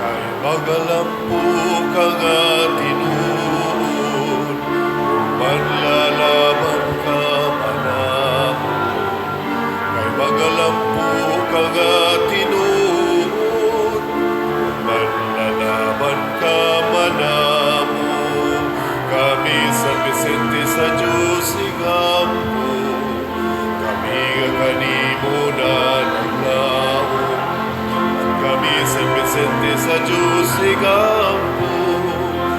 Kay magalampo ka nga tinuod, manlalaban ka manamo. Kay magalampo ka nga tinuod, manlalaban ka manamo. Kami San Vicente sa Diyos igampo, kami nga kanimo na naglaom. Kami San Vicente sa Diyos igampo,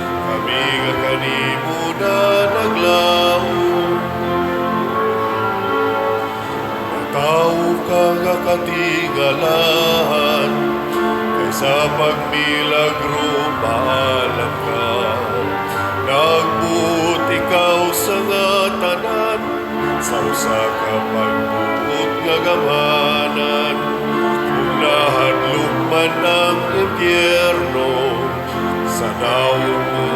kami nga kanimo na naglaom. Natawo ka nga katingalahan, kaysa pagmilagro maalam ka. Nagbuot ikaw sa nga tanan, sa usa ka pagbuot nga gamhanan. Kung nahadlok man ang impyerno, sa nawong mo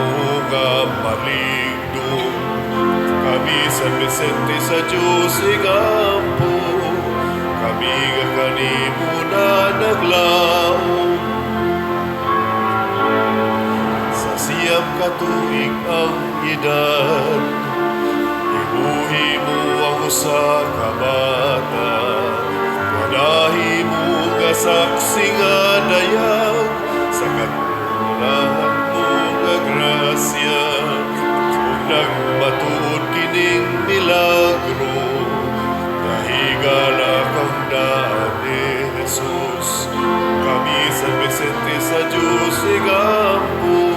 nga maligdong. Kami San Vicente sa Diyos igampo, kami nga kanimo na naglaom. Sa 9 ka tuig ang edad, gibuhi mo ang usa ka bata. Nahimo nga saksi nga dayag sa katulahan mo nga grasya. Ug nagmatuod kining milagro, nahigala kang daan ni Jesus. Kami San Vicente sa Diyos igampo,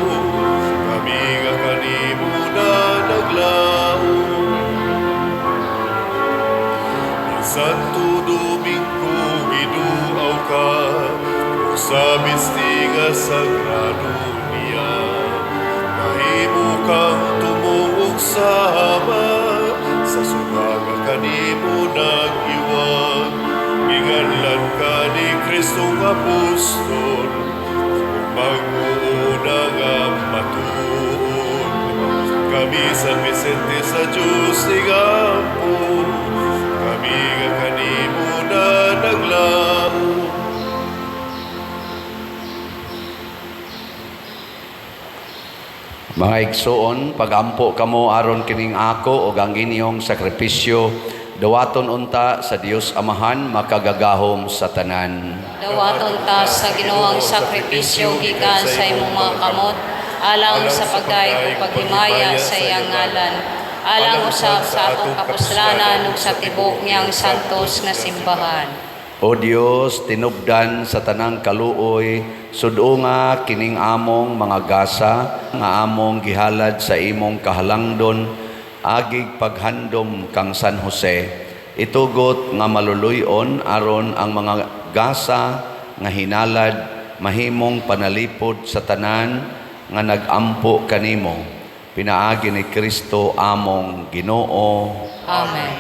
kami nga kanimo na naglaom. Santo Domingo giduaw ka, ug sa misti nga sagrado niya. Nahimo kang tumuog sa Ama, sa suga nga kanimo nag-iwag. Giganlan ka ni Kristong Apostol, ug mag-uuna nga matuod. Kami San Vicente sa Diyos igampo, kami nga kanimo na naglaom. Mga igsoon, pagampo kamo aron kining ako ug ang inyong sakripisyo, dawaton unta sa Dios Amahan makagagahom sa tanan. Dawaton ta sa Ginoo ang sakripisyo gikan sa imong mga kamot, alang sa pagdayeg ug paghimaya sa iyang ngalan, alang usab sa atong kapuslanan ug sa tibok niyang santos nga simbahan. O Dios, tinubdan sa tanang kaluoy, sudunga kining among mga gasa nga among gihalad sa imong kahalangdon, agig paghandom kang San Jose. Itugot nga maluluyon aron ang mga gasa nga hinalad mahimong panalipod sa tanan nga nagampo kanimo. Pinaagi ni Kristo among Ginoo. Amen.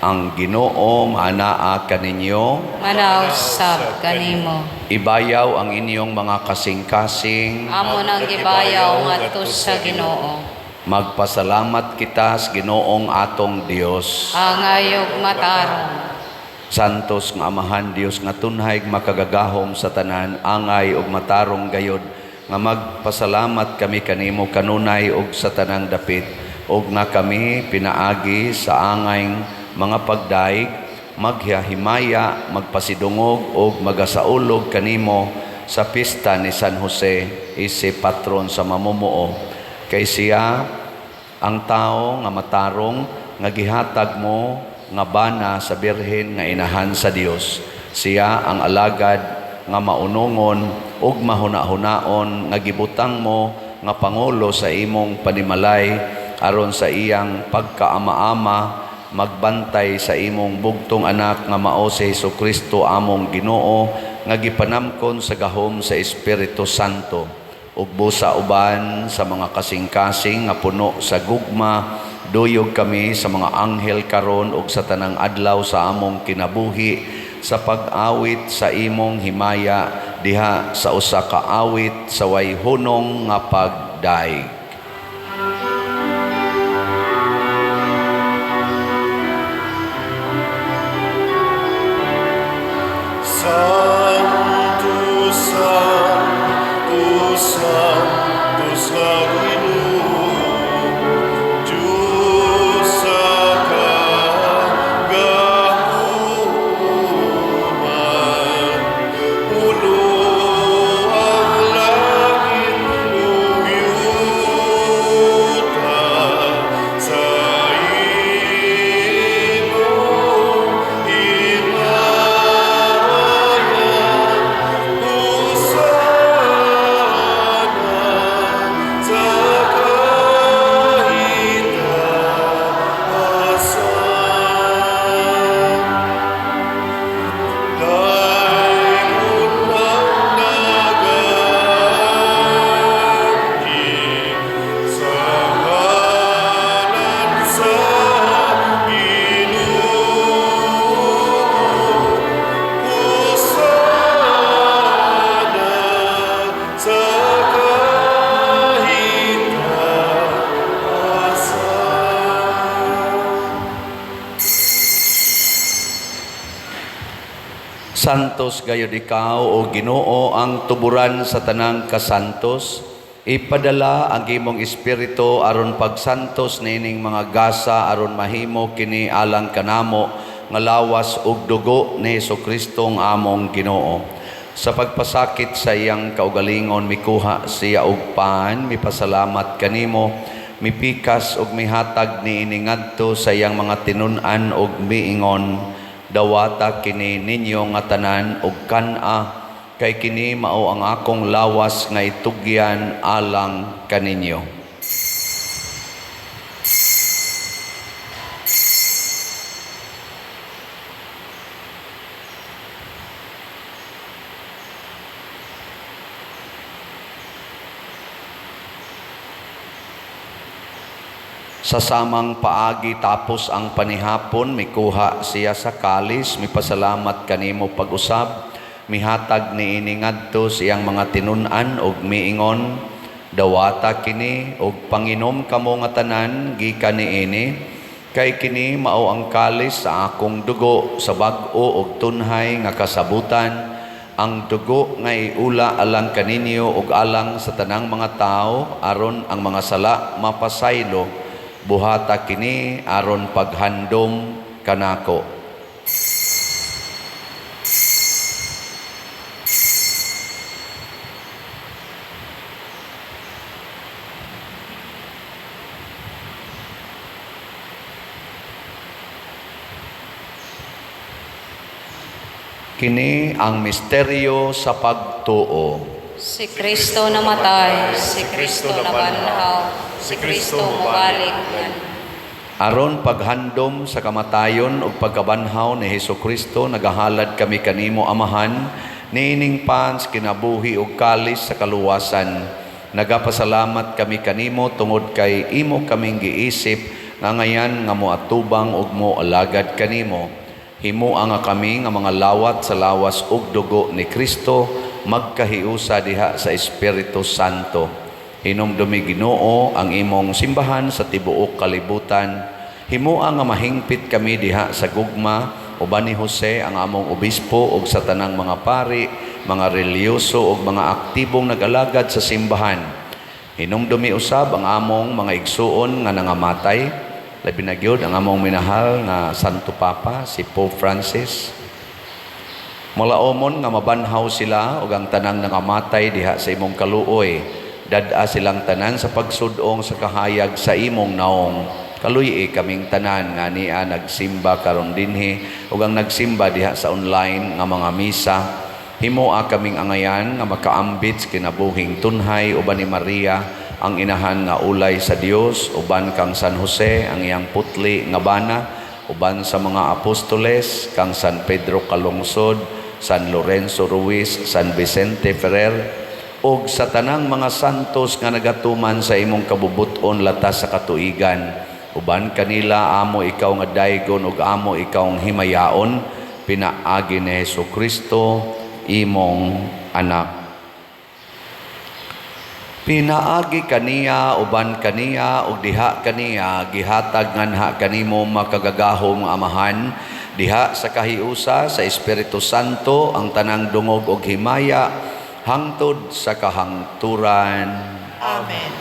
Ang Ginoo maanaa kaninyo. Manaw sab kanimo. Ibayaw ang inyong mga kasing-kasing. Amo nang gibayaw ngadto sa Ginoo. Magpasalamat kita sa Ginoong atong Dios. Angayog matarong. Santos nga Amahan Dios nga tunhay makagagahom sa tanan, angay ug matarong gayod nga magpasalamat kami kanimo kanunay ug sa tanang dapit, ug nga kami pinaagi sa angay mga pagdaig maghihimaya, magpasidungog ug magasaulog kanimo sa pista ni San Jose isip patron sa mamumuo. Kay siya ang tao nga matarong nga gihatag mo nga bana sa birhen nga inahan sa Dios. Siya ang alagad nga maunongon ug mahuna-hunaon nga gibutang mo nga pangulo sa imong panimalay aron sa iyang pagkaama-ama magbantay sa imong bugtong anak nga mao si Hesukristo among Ginoo nga gipanamkon sa gahom sa Espiritu Santo. Ug busa uban sa mga kasing-kasing nga puno sa gugma, duyog kami sa mga anghel karon ug sa tanang adlaw sa among kinabuhi sa pag-awit sa imong himaya diha sa usa ka awit sa way hunong nga pagdaig. Santo, Santo, Santo sa Ginoo, Diyos sa kagahuman, puno ang langit ug yuta sa imong himaya. Hosana sa kahitasan. Dayon ang nagaanhi sa ngalan sa Ginoo. Hosana sa kahitasan. Santos gayud ikaw o Ginoo ang tuburan sa tanang kasantos. Ipadala ang imong espiritu aron pagsantos niining mga gasa aron mahimo kini alang kanamo nga lawas ug dugo ni Hesukristo ang among Ginoo. Sa pagpasakit sa iyang kaugalingon mikuha siya og pan, mipasalamat kanimo, mipikas ug mihatag niini ngadto sa iyang mga tinun-an ug miingon, dawata kini ninyo nga tanan ug kan-a, kay kini mao ang akong lawas nga itugyan alang kaninyo. Sa samang paagi tapos ang panihapon, mikuha siya sa kalis, mipasalamat kanimo pag-usab, mihatag niini ngadto sa iyang mga tinun-an ug miingon, Dawata kini og panginom kamo nga tanan gikan niini, kay kini mao ang kalis sa akong dugo sa bag-o og tunhay nga kasabutan, ang dugo nga iula alang kaninyo ug alang sa tanang mga tawo aron ang mga sala mapasaylo. Buhata kini aron paghandom kanako. Kini ang misteryo sa pagtuo. Si Kristo namatay, si Kristo nabanhaw, si Kristo mobalik. Aron paghandom sa kamatayon ug pagkabanhaw ni Hesus Kristo, nagahalad kami kanimo, Amahan, niining pans kinabuhi ug kalis sa kaluwasan. Nagapasalamat kami kanimo tungod kay imo kaming giisip nga ngayan nga moatubang ug moalagad kanimo. Himoa nga kami nga mga lawat sa lawas ug dugo ni Kristo magkahiusa diha sa Espiritu Santo. Hinumdumi, Ginoo, ang imong simbahan sa tibuok kalibutan. Himoa nga mahingpit kami diha sa gugma uban ni Jose ang among obispo ug sa tanang mga pari, mga relihiyoso ug mga aktibong nag-alagad sa simbahan. Hinumdumi usab ang among mga igsuon nga nangamatay, labi na gyud ang among minahal nga Santo Papa, si Pope Francis. Malaomon nga mabanhaw sila ug ang tanang nangamatay diha sa imong kaluoy. Dad-a silang tanan sa pagsud-ong sa kahayag sa imong naong. Kaluy-i kaming tanan nga nia nagsimba karon dinhi ug ang nagsimba diha sa online nga mga misa. Himoa kaming angayan nga makaambit sa kinabuhing tunhay uban ni Maria ang inahan nga ulay sa Dios, uban kang San Jose ang iyang putli nga bana, uban sa mga apostoles kang San Pedro Calungsod, San Lorenzo Ruiz, San Vicente Ferrer, ug sa tanang mga santos nga nagatuman sa imong kabubut-on latas sa katuigan. Uban kanila amo ikaw nga daygon ug amo ikaw ang himayaon, pinaagi ni Hesus Kristo imong anak. Pinaagi kaniya, uban kaniya, ug diha kaniya, gihatag nganha kanimo makagagahom nga Amahan, diha sa kahiusa sa Espiritu Santo ang tanang dungog ug himaya hangtod sa kahangturan. Amen.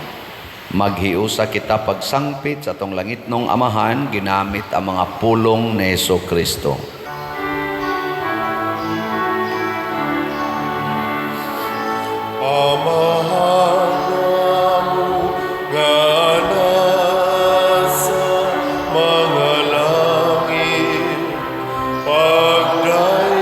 Maghiusa kita pagsangpit sa atong langitnong Amahan ginamit ang mga pulong ni Hesus Kristo. Amahan namo nga nasa mga langit, pagdaygon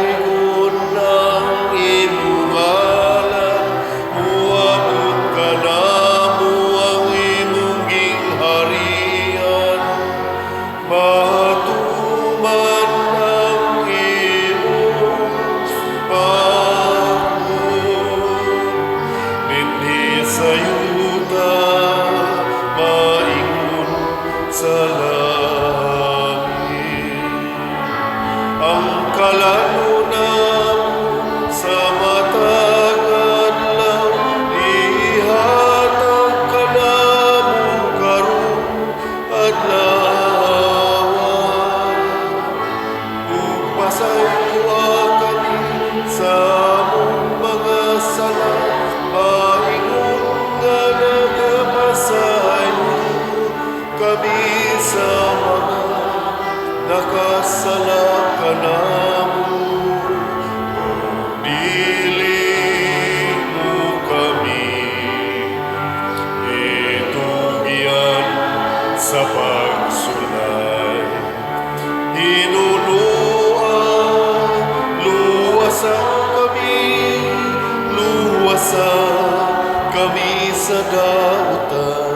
ng imong ngalan, muabot kanamo ang imong gingharian, matuman ang imong pagbuot dinhi sa yuta maingon sa langit. Ang kalan-on namo sa matag adlaw ihatag kanamo karong adlaw. Ug pasayloa kami sa among mga sala, paingon nga nagapasaylo kami sa mga nakasala kanamo. Dili mo kami itugyan sa pagsulay. Hinuluan, luwasa kami, luwasa kami sa dautan.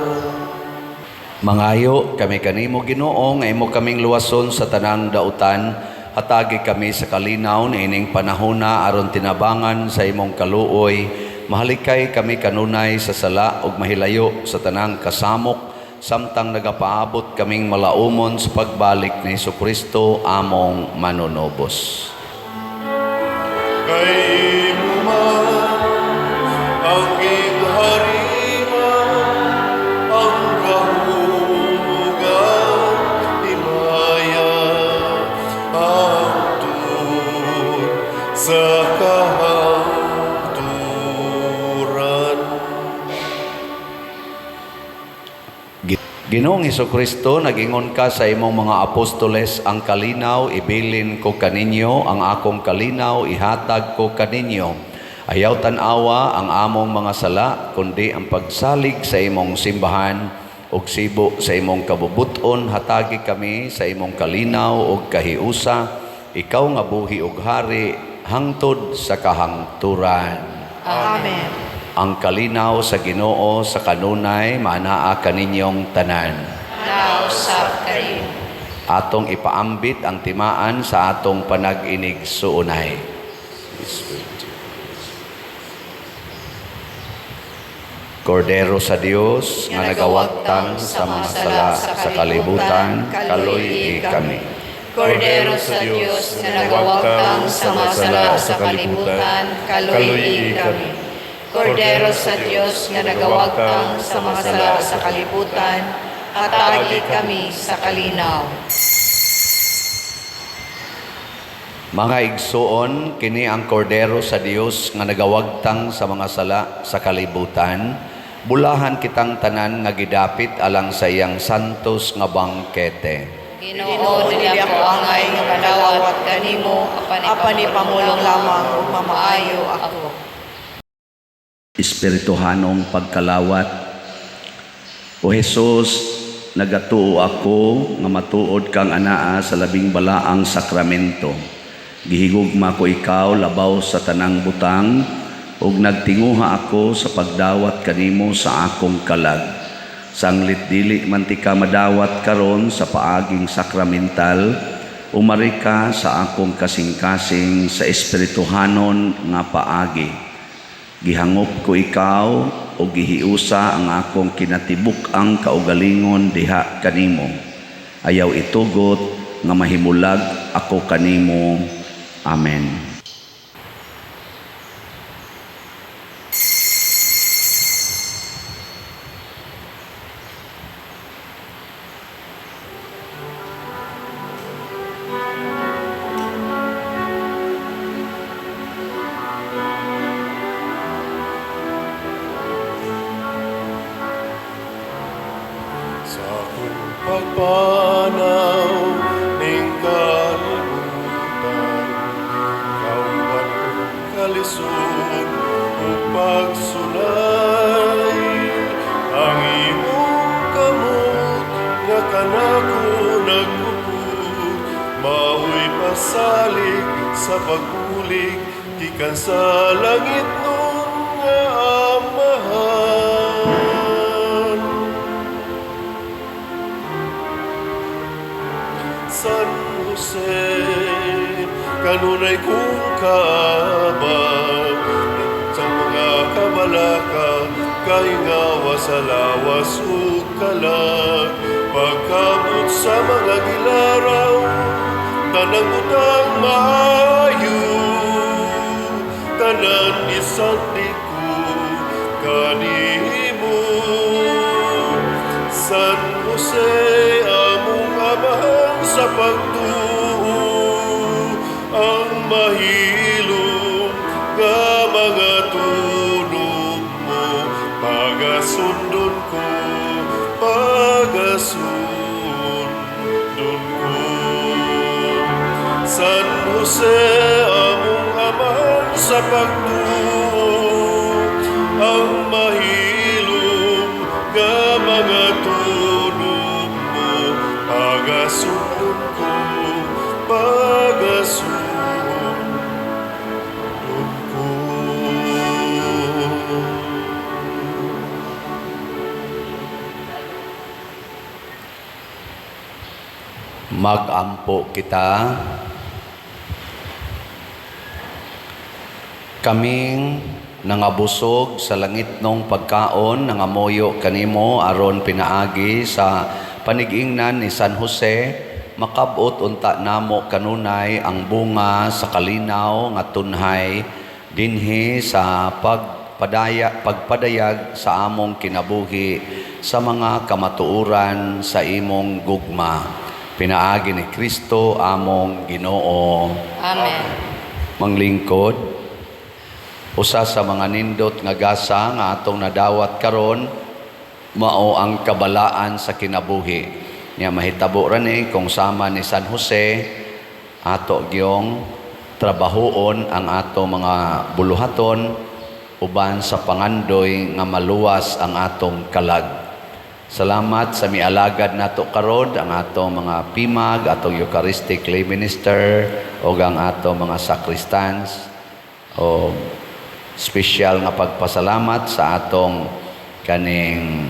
Mangayo kami kanimo, Ginoo, nga imo kaming luwason sa tanang dautan. Hatagi kami sa kalinaw niining panahona aron tinabangan sa imong kaluoy. Mahalikay kami kanunay sa sala ug mahilayo sa tanang kasamok samtang nagapaabot kaming malaumon sa pagbalik ni Hesukristo among manunobos. Kay imo man ang gingharian, Ginoong Kristo, nagingon ka sa imong mga apostoles, "Ang kalinaw ibilin ko kaninyo, ang akong kalinaw ihatag ko kaninyo." Ayaw tan-awa ang among mga sala, kundi ang pagsalig sa imong simbahan ug sibo sa imong kabubuton, hatagi kami sa imong kalinaw ug kahiusa, ikaw nga buhi ug hari hangtod sa kahangturan. Amen. Ang kalinaw sa Ginoo sa kanunay maanaa kaninyong tanan. Nausab kanin. Atong ipaambit ang timaan sa atong panag-inig-suunay. Kordero sa Dios nga nagawagtang sa mga sala sa kalibutan, kaloy kami. Kordero sa Dios nga nagawagtang sa mga sala sa kalibutan, kaloy kami. Kordero sa Dios nga nagawagtang sa mga sala sa kalibutan, hatagi kami sa kalinaw. Mga igsuon, kini ang kordero sa Dios nga nagawagtang sa mga sala sa kalibutan. Bulahan kitang tanan nga gidapit alang sa iyang santos nga bangkete. Ginoo, dili ako angay nga madawat kanimo, Apan ipamulong lamang ug mamaayo ako. Espirituhanong pagkalawat. O Jesus, nagatuo ako nga matuod kang anaa sa labing balaang sakramento. Gihigugma ko ikaw labaw sa tanang butang ug nagtinguha ako sa pagdawat kanimo sa akong kalag. Sanglit dili man ti ka madawat karon sa paaging sakramental, umari ka sa akong kasing-kasing sa espirituhanon nga paagi. Gihangop ko ikaw o gihiusa ang akong kinatibuk-ang kaugalingon diha kanimo. Ayaw itugot nga mahimulag ako kanimo. Amen. Sa akong pagpanaw ning kalibutan, kauban ko kalisod ug pagsulay. Ang imong kamot nga kanako nagkupot, mao'y pasalig sa pagbulig gikan sa langit nun nga Amahan. San Jose, kanunay kong kaabang sa mga kabalaka, kahingawa sa lawas ug kalag. Pagkamot sa mga gilaraw, tanang butang maayo, tanan isandig ko kanimo. San Jose, among amahan sa pagtuo, ang mahilom nga mga tunog mo, pagasundon ko, pagasundon ko. San Jose, among amahan sa pagtuo, ang mahilom nga mga tunog mo, pagasundon ko, pagasundon ko. Magampo kita. Kaming nangabusog sa langitnong pagkaon, nangamoyo kanimo aron pinaagi sa panigingnan ni San Jose, makabot unta namo kanunay ang bunga sa kalinaw nga tunhay dinhi sa pagpadayag sa among kinabuhi sa mga kamatuoran sa imong gugma. Pinaagi ni Kristo among Ginoo. Amen. Manglingkod, usa sa mga nindot nga gasa nga atong nadawat karon Mao ang kabalaan sa kinabuhi. Nya mahitabo ra ni kung sama ni San Jose, ato gyong trabahoon ang ato mga buluhaton uban sa pangandoy nga maluwas ang atong kalag. Salamat sa mialagad nato karon, ang atong mga pimag, atong Eucharistic lay minister ug ang atong mga sacristans, o special nga pagpasalamat sa atong kaning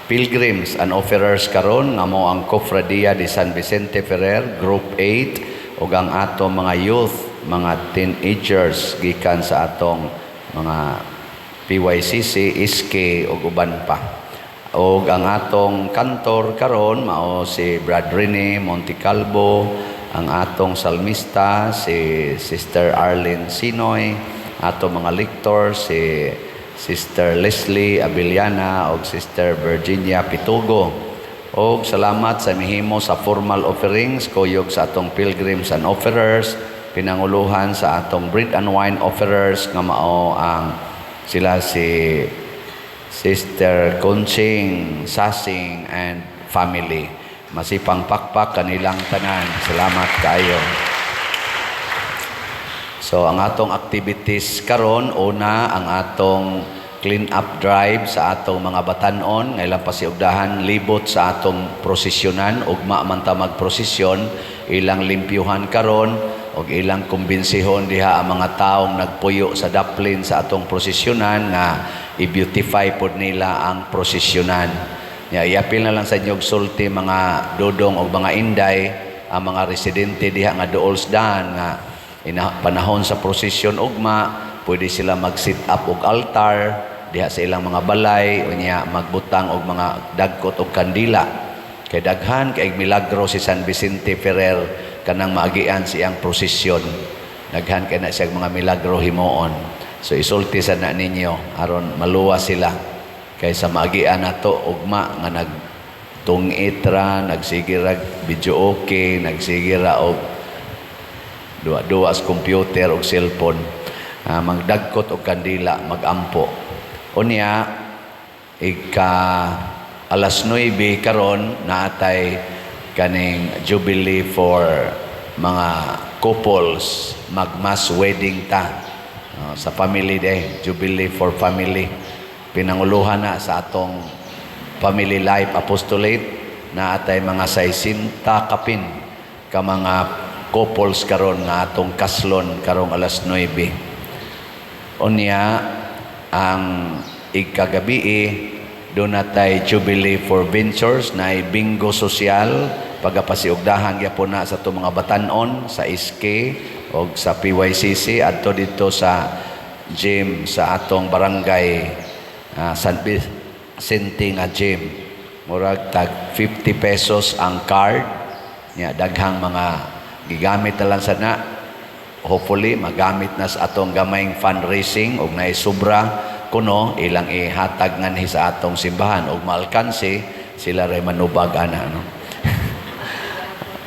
pilgrims and offerers karon nga mao ang Cofradia de San Vicente Ferrer Group 8 ug ang atong mga youth, mga teenagers gikan sa atong mga PYCC, SK ug uban pa. Og ang atong kantor karon mao si Brad Rene Montecalvo, ang atong salmista si Sister Arlene Sinoy, atong mga lector si Sister Leslie Abiliana ug Sister Virginia Pitugo. Og salamat sa mihimo sa formal offerings kuyog sa atong pilgrims and offerers, pinanguluhan sa atong bread and wine offerers nga mao ang sila si Sister Conching Sasing and family. Masipang pakpak kanilang tanan. Salamat kaayo. So ang atong activities karon, una, ang atong clean up drive sa atong mga batanon nga ilang pasiugdahan libot sa atong prosesyonan. Ugma man ta magprosesyon, ilang limpyuhan karon og ilang kumbinsihon diha ang mga taong nagpuyo sa daplin sa atong prosesyonan nga i-beautify pod nila ang prosesyonan. Ya, iapil na lang sa inyong sulti, mga dodong og mga inday, ang mga residente diha nga duol sa daan nga ina, panahon sa prosesyon ugma, pwede sila mag-set up og altar diha sa ilang mga balay, unya magbutang og mga dagkot og kandila. Kay daghan kay milagro si San Vicente Ferrer kanang maagian siyang prosesyon. Daghan kay na siya mga milagro himuon. So isulti sa na ninyo aron maluwas sila kaysa maagian nato ugma nga nag tungit ra, nagsige ra video, okay, nagsige ra og duwa-duwa sa computer og cellphone. Magdagkot og kandila, magampo. Unya ika alas 9 karon naatay kaning jubilee for mga couples, mag-mass wedding ta. Sa family day, jubilee for family, pinanguluhan na sa atong family life apostolate. Naatay mga 60 kapin ka mga couples karon nga atong kaslon karong alas 9. Unya ang ikagabii, doon natay Jubilee for Ventures na bingo social, pagapasiugdahan gyapon na sa atong mga batanon sa SK o sa PYCC adto dito sa gym sa atong barangay, San Vicente nga gym. Murag tag 50 pesos ang card nya, daghang mga gigamit na lang sana. Hopefully magamit na sa atong gamayng fundraising og naay sobra kuno, ilang ihatag nganhi sa atong simbahan og maalkanse sila ray manubag ana, no?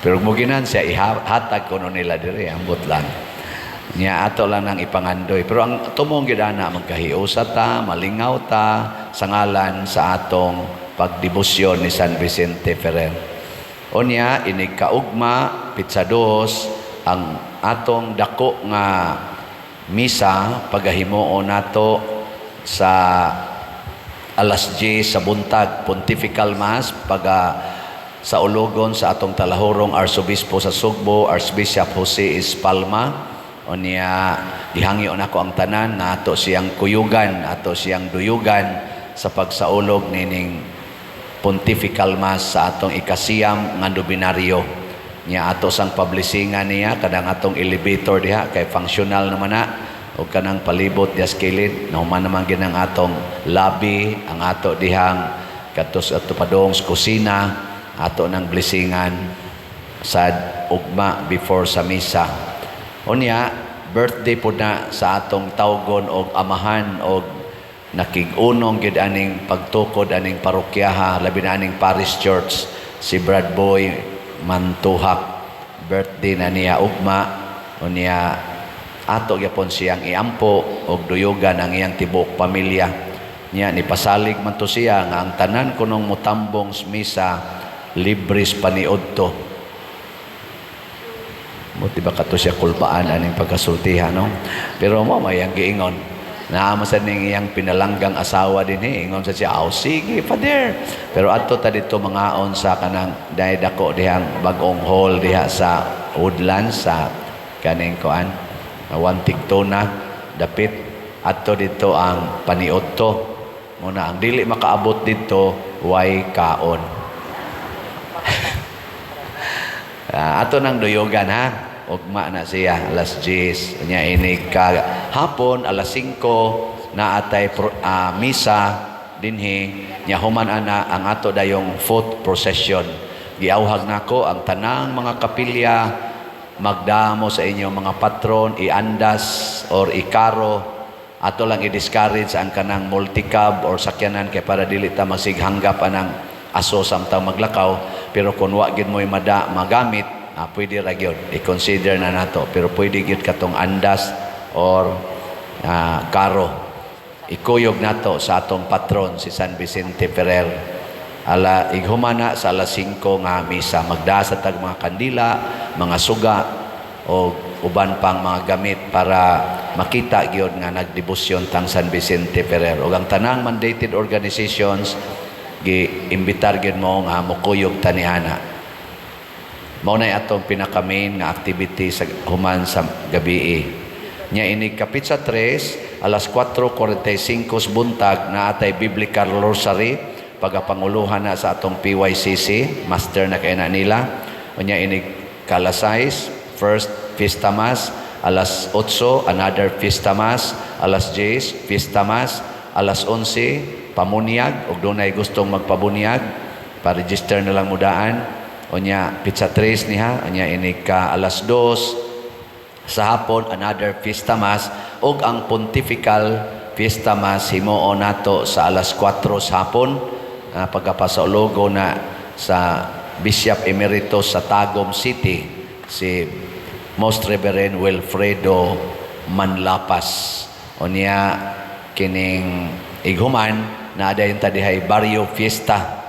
Pero mo siya ihatag kuno nila diri, ambot lang niya, ato lang nang ipangandoy. Pero ang tumong gyud ana, magkahiusa ta, malingaw ta sa ngalan sa atong pagdebosyon ni San Vicente Ferrer. Unya inig kaugma, petsa 2, ang atong dako nga misa pagahimuon nato sa alas 10 sa buntag, Pontifical Mass, paga sa ulogon sa atong talahurong Arsobispo sa Sugbo, Archbishop Jose Espalma. Unya gihangyo nako ang tanan nga ato siyang kuyugan, ato siyang duyugan sa pagsaulog nining Pontifical Mass sa atong 9 nga nobinaryo. Nya ato sang publishingan niya kanang atong elevator diha kay functional naman na, o kanang palibot diha sa kilid nahuman naman ginang atong lobby, ang ato dihang katos ato padong sa kusina, ato nang blessingan sa ugma before sa misa. Unya birthday po na sa atong tawgon og amahan og nakig-unong gid aning pagtukod aning parokyaha, labi na aning parish church, si Brad Boy Mantuhak. Birthday na niya ugma. Unya ato gyapon siyang iampo og duyugan ang iyang tibuok pamilya. Nya ni pasalig man to siya nga ang tanan kunong mutambong sa misa libres paniudto. Buti ba kato siya kulbaan aning pagkasultiha, no? Pero mo may ang giingon. Naa man sa ning iyang pinalanggang asawa din eh. Ingon sa siya, "Aw, sige, Father." Pero adto ta dito mangaon sa kanang dahil dako dihang bagong hall diha sa Woodlands sa kaning kuan. One Tigtona dapit adto dito ang paniudto. Muna ang dili makaabot dito way kaon. Ato nang duyogan ha. Ugma na siya alas 10 nya inig ka hapon alas 5 naatay misa dinhi nya human ana ang ato dayong foot procession. Giawhag nako ang tanang mga kapilya magdamo sa inyong mga patron, iandas or ikaro. Ato lang i-discourage ang kanang multicab or sakyanan kay para dili ta masighanggap anang aso samtang maglakaw, pero kung wa gyud mo'y mada magamit, pwede ra gyud i-consider na nato, pero pwede gyud katong andas or karo. Ikuyog nato sa atong patron si San Vicente Ferrer. Ala ighumana sa alas 5 nga misa, magdasa tag mga kandila, mga suga o uban pang mga gamit para makita gyud nga nagdebosyon tang San Vicente Ferrer. Ug ang tanang mandated organizations gi-imbitar gyud mo nga mokuyog taniana. Mao nay atong pinaka-main nga activity sa human sa gabi. Nya inig kapit sa 3, alas 4:45 sa buntag na atay Biblical Rosary pagapanguluhan na sa atong PYCC, master na kay na nila. Unya inig kalas 6, first Fiesta Mass, alas 8, another Fiesta Mass, alas 10, Fiesta Mass, alas 11, pamunyag, og dunay gustong magpabunyag, pa-register na lang mudaan. Unya petsa 3 niha, unya inig ka alas 2 sa hapon another Fiesta Mass ug ang Pontifical Fiesta Mass himuon nato sa alas 4 sa hapon, pagkapasaulogo na sa Bishop Emeritus sa Tagum City, si Most Reverend Wilfredo Manlapas. Unya kining ighuman na dayon ta dihay Barrio Fiesta.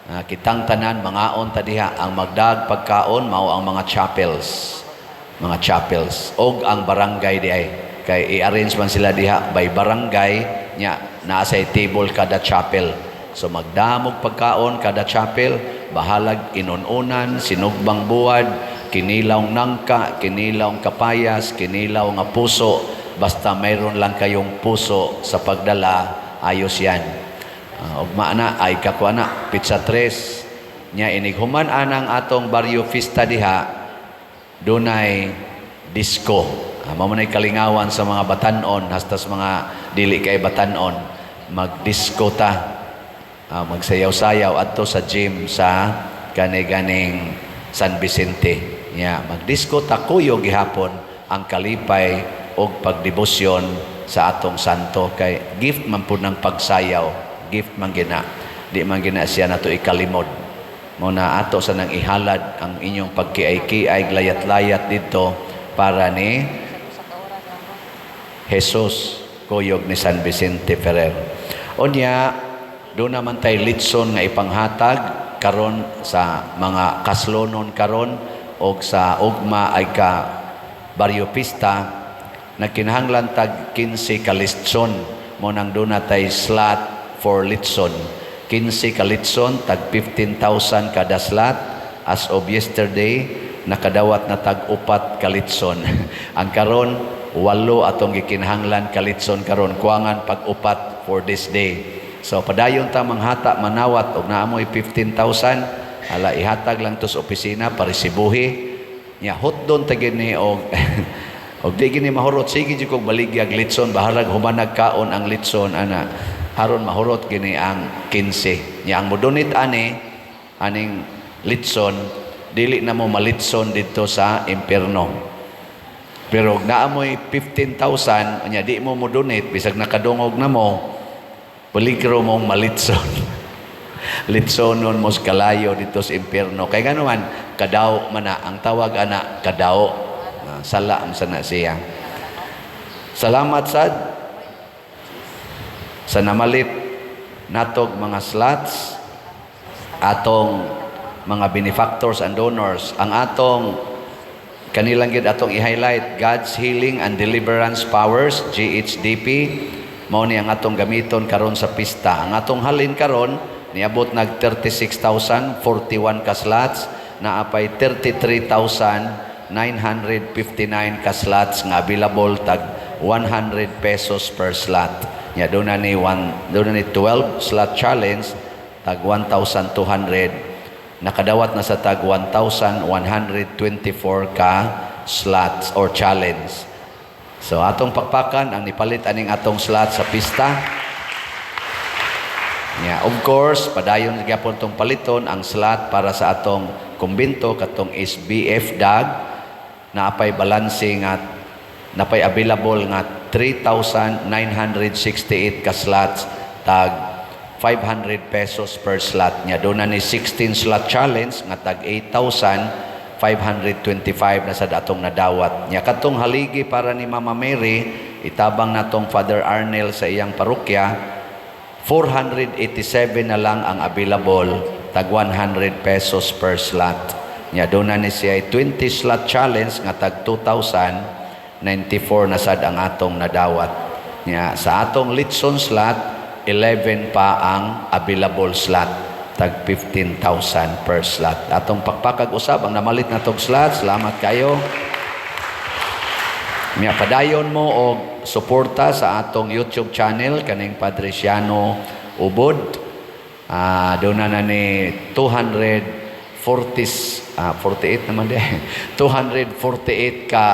Kitang tanan mangaon ta diha. Ang magdag pagkaon mao ang mga chapels og ang barangay diay kay i-arrange man sila diha by barangay. Nya naa say table kada chapel, so magdamog pagkaon kada chapel, bahalag inununan, sinugbang buwad, kinilaw nangka, kinilaw kapayas, kinilaw nga puso, basta mayroon lang kayong puso sa pagdala, ayos yan. Ugma na ay kakuha na petsa 3. Nya inig human anang atong barrio fiesta diha dunay disco. Mao man ay kalingawan sa mga batanon hasta sa mga dili kay batanon, magdisco ta. Magsayaw-sayaw adto sa gym sa kani-ganing San Vicente. Nya magdisco ta, kuyo gihapon ang kalipay og pagdebosyon sa atong santo kay gift man pud ng pagsayaw, gift man gina, di man gina siya nato ikalimod. Mo na ato sa nang ihalad ang inyong pagkiay-kiay, layat-layat dito para ni Jesus, kuyog ni San Vicente Ferrer. Unya do naman tay litson nga ipanghatag karon sa mga kaslonon karon og sa ugma ay ka Barrio Pista. Nagkinahanglan tag 15 ka litson, mo nang doon na tay slot for litson, 15 ka litson, tag 15,000 kada slot. As of yesterday, nakadawat na tag 4 ka litson. Ang karon, 8 atong gikinahanglan ka litson karon, kuwangan pag 4 for this day. So padayon ta manghata, manawat og naa moy 15,000, ala ihatag lang to sa opisina para resibuhi. Nya hotdon ta gini og di gini mahurot, sige jud kog baligyag litson, bahalag humanag kaon ang litson ana, haron mahurot gini ang 15. Nya ang modonate ani aning litson, dili na mo malitson didto sa impierno. Pero og naa moy 15,000 nya di mo mo donate bisag nakadungog na mo, peligro mong malitson. Litsonon mo sa kalayo dito sa impierno. Kay ngano man, kadaw man na ang tawag ana, kadaw. Sala man sana siya. Salamat sad sa namalit. Natog mga slots, atong mga benefactors and donors. Ang atong kanilang gid atong i-highlight, God's Healing and Deliverance Powers, GHDP, mao ni ang atong gamiton karon sa pista. Ang atong halin karon niabot nag 36,041 ka slots, naapay 33,959 ka slots nga available, tag 100 pesos per slot. Nya doon na ni one, doon na ni 12 slot challenge, tag 1,200, nakadawat na sa tag 1,124 ka slots or challenge. So atong pakpakan ang nipalit aning atong slot sa pista. Yeah, of course, padayon gyapon tong paliton ang slot para sa atong kumbento, katong SBF DAG, naapay balancing at napay available nga 3,968 ka slots, tag 500 pesos per slot. Nya doon na ni 16 slot challenge nga tag 8,525 na sa datong nadawat. Nya katong haligi para ni Mama Mary, itabang natong Father Arnel sa iyang parokya, 487 na lang ang available, tag 100 pesos per slot. Nya doon na ni siya 20 slot challenge nga tag 2,094 na sad ang atong nadawat. Nya sa atong litson slot, 11 pa ang available slot, tag 15,000 per slot. Atong pakpakag usab ang namalit na tong slot. Salamat kayo. Nya padayon mo og suporta sa atong YouTube channel, kaning Padre Siano Ubod. Doon na na ni 240, 48 naman di. 248 ka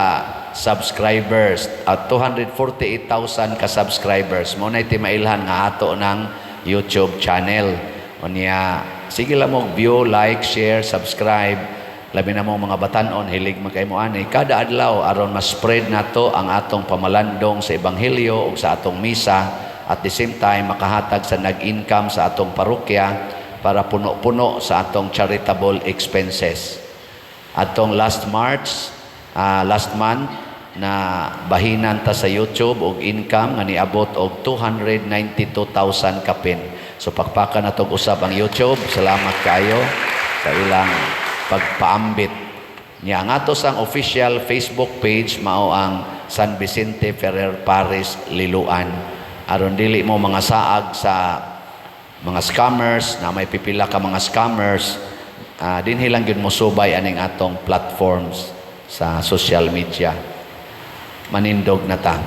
subscribers at 248,000 ka subscribers. Mo na timailhan nga ato ng YouTube channel. Unya sige lang mo view, like, share, subscribe, labi na mo mga batanon, hilig magkay mo ani kada adlaw aron ma-spread nato ang atong pamalandong sa ebanghelyo ug sa atong misa, at the same time makahatag sa nag-income sa atong parokya para puno-puno sa atong charitable expenses. Atong last March, last month, na bahinan ta sa YouTube og income nga niabot og 292,000 kapin. So pakpakan natong usab ang YouTube. Salamat kayo sa ilang pagpaambit. Nya ang ato sang official Facebook page mao ang San Vicente Ferrer Parish Liloan. Aron dili mo mga saag sa mga scammers, na may pipila ka mga scammers, dinhi lang gyud mo subay aning atong platforms sa social media. Manindog na ta.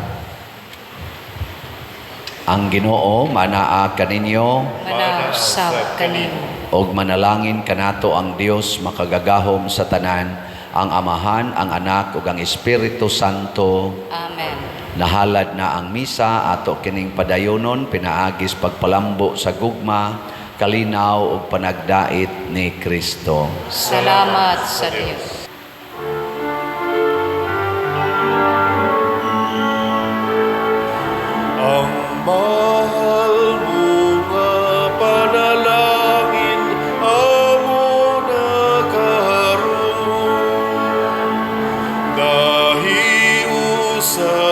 Ang Ginoo manaa kaninyo. Manausab kanimo. Og manalangin kanato ang Dios makagagahom sa tanan, ang Amahan, ang Anak ug ang Espiritu Santo. Amen. Nahalad na ang misa, ato kining padayonon pinaagis pagpalambo sa gugma, kalinaw ug panagdait ni Kristo. Salamat sa Dios. Ang mahal mo nga panalangin amo na karon, nahiusa.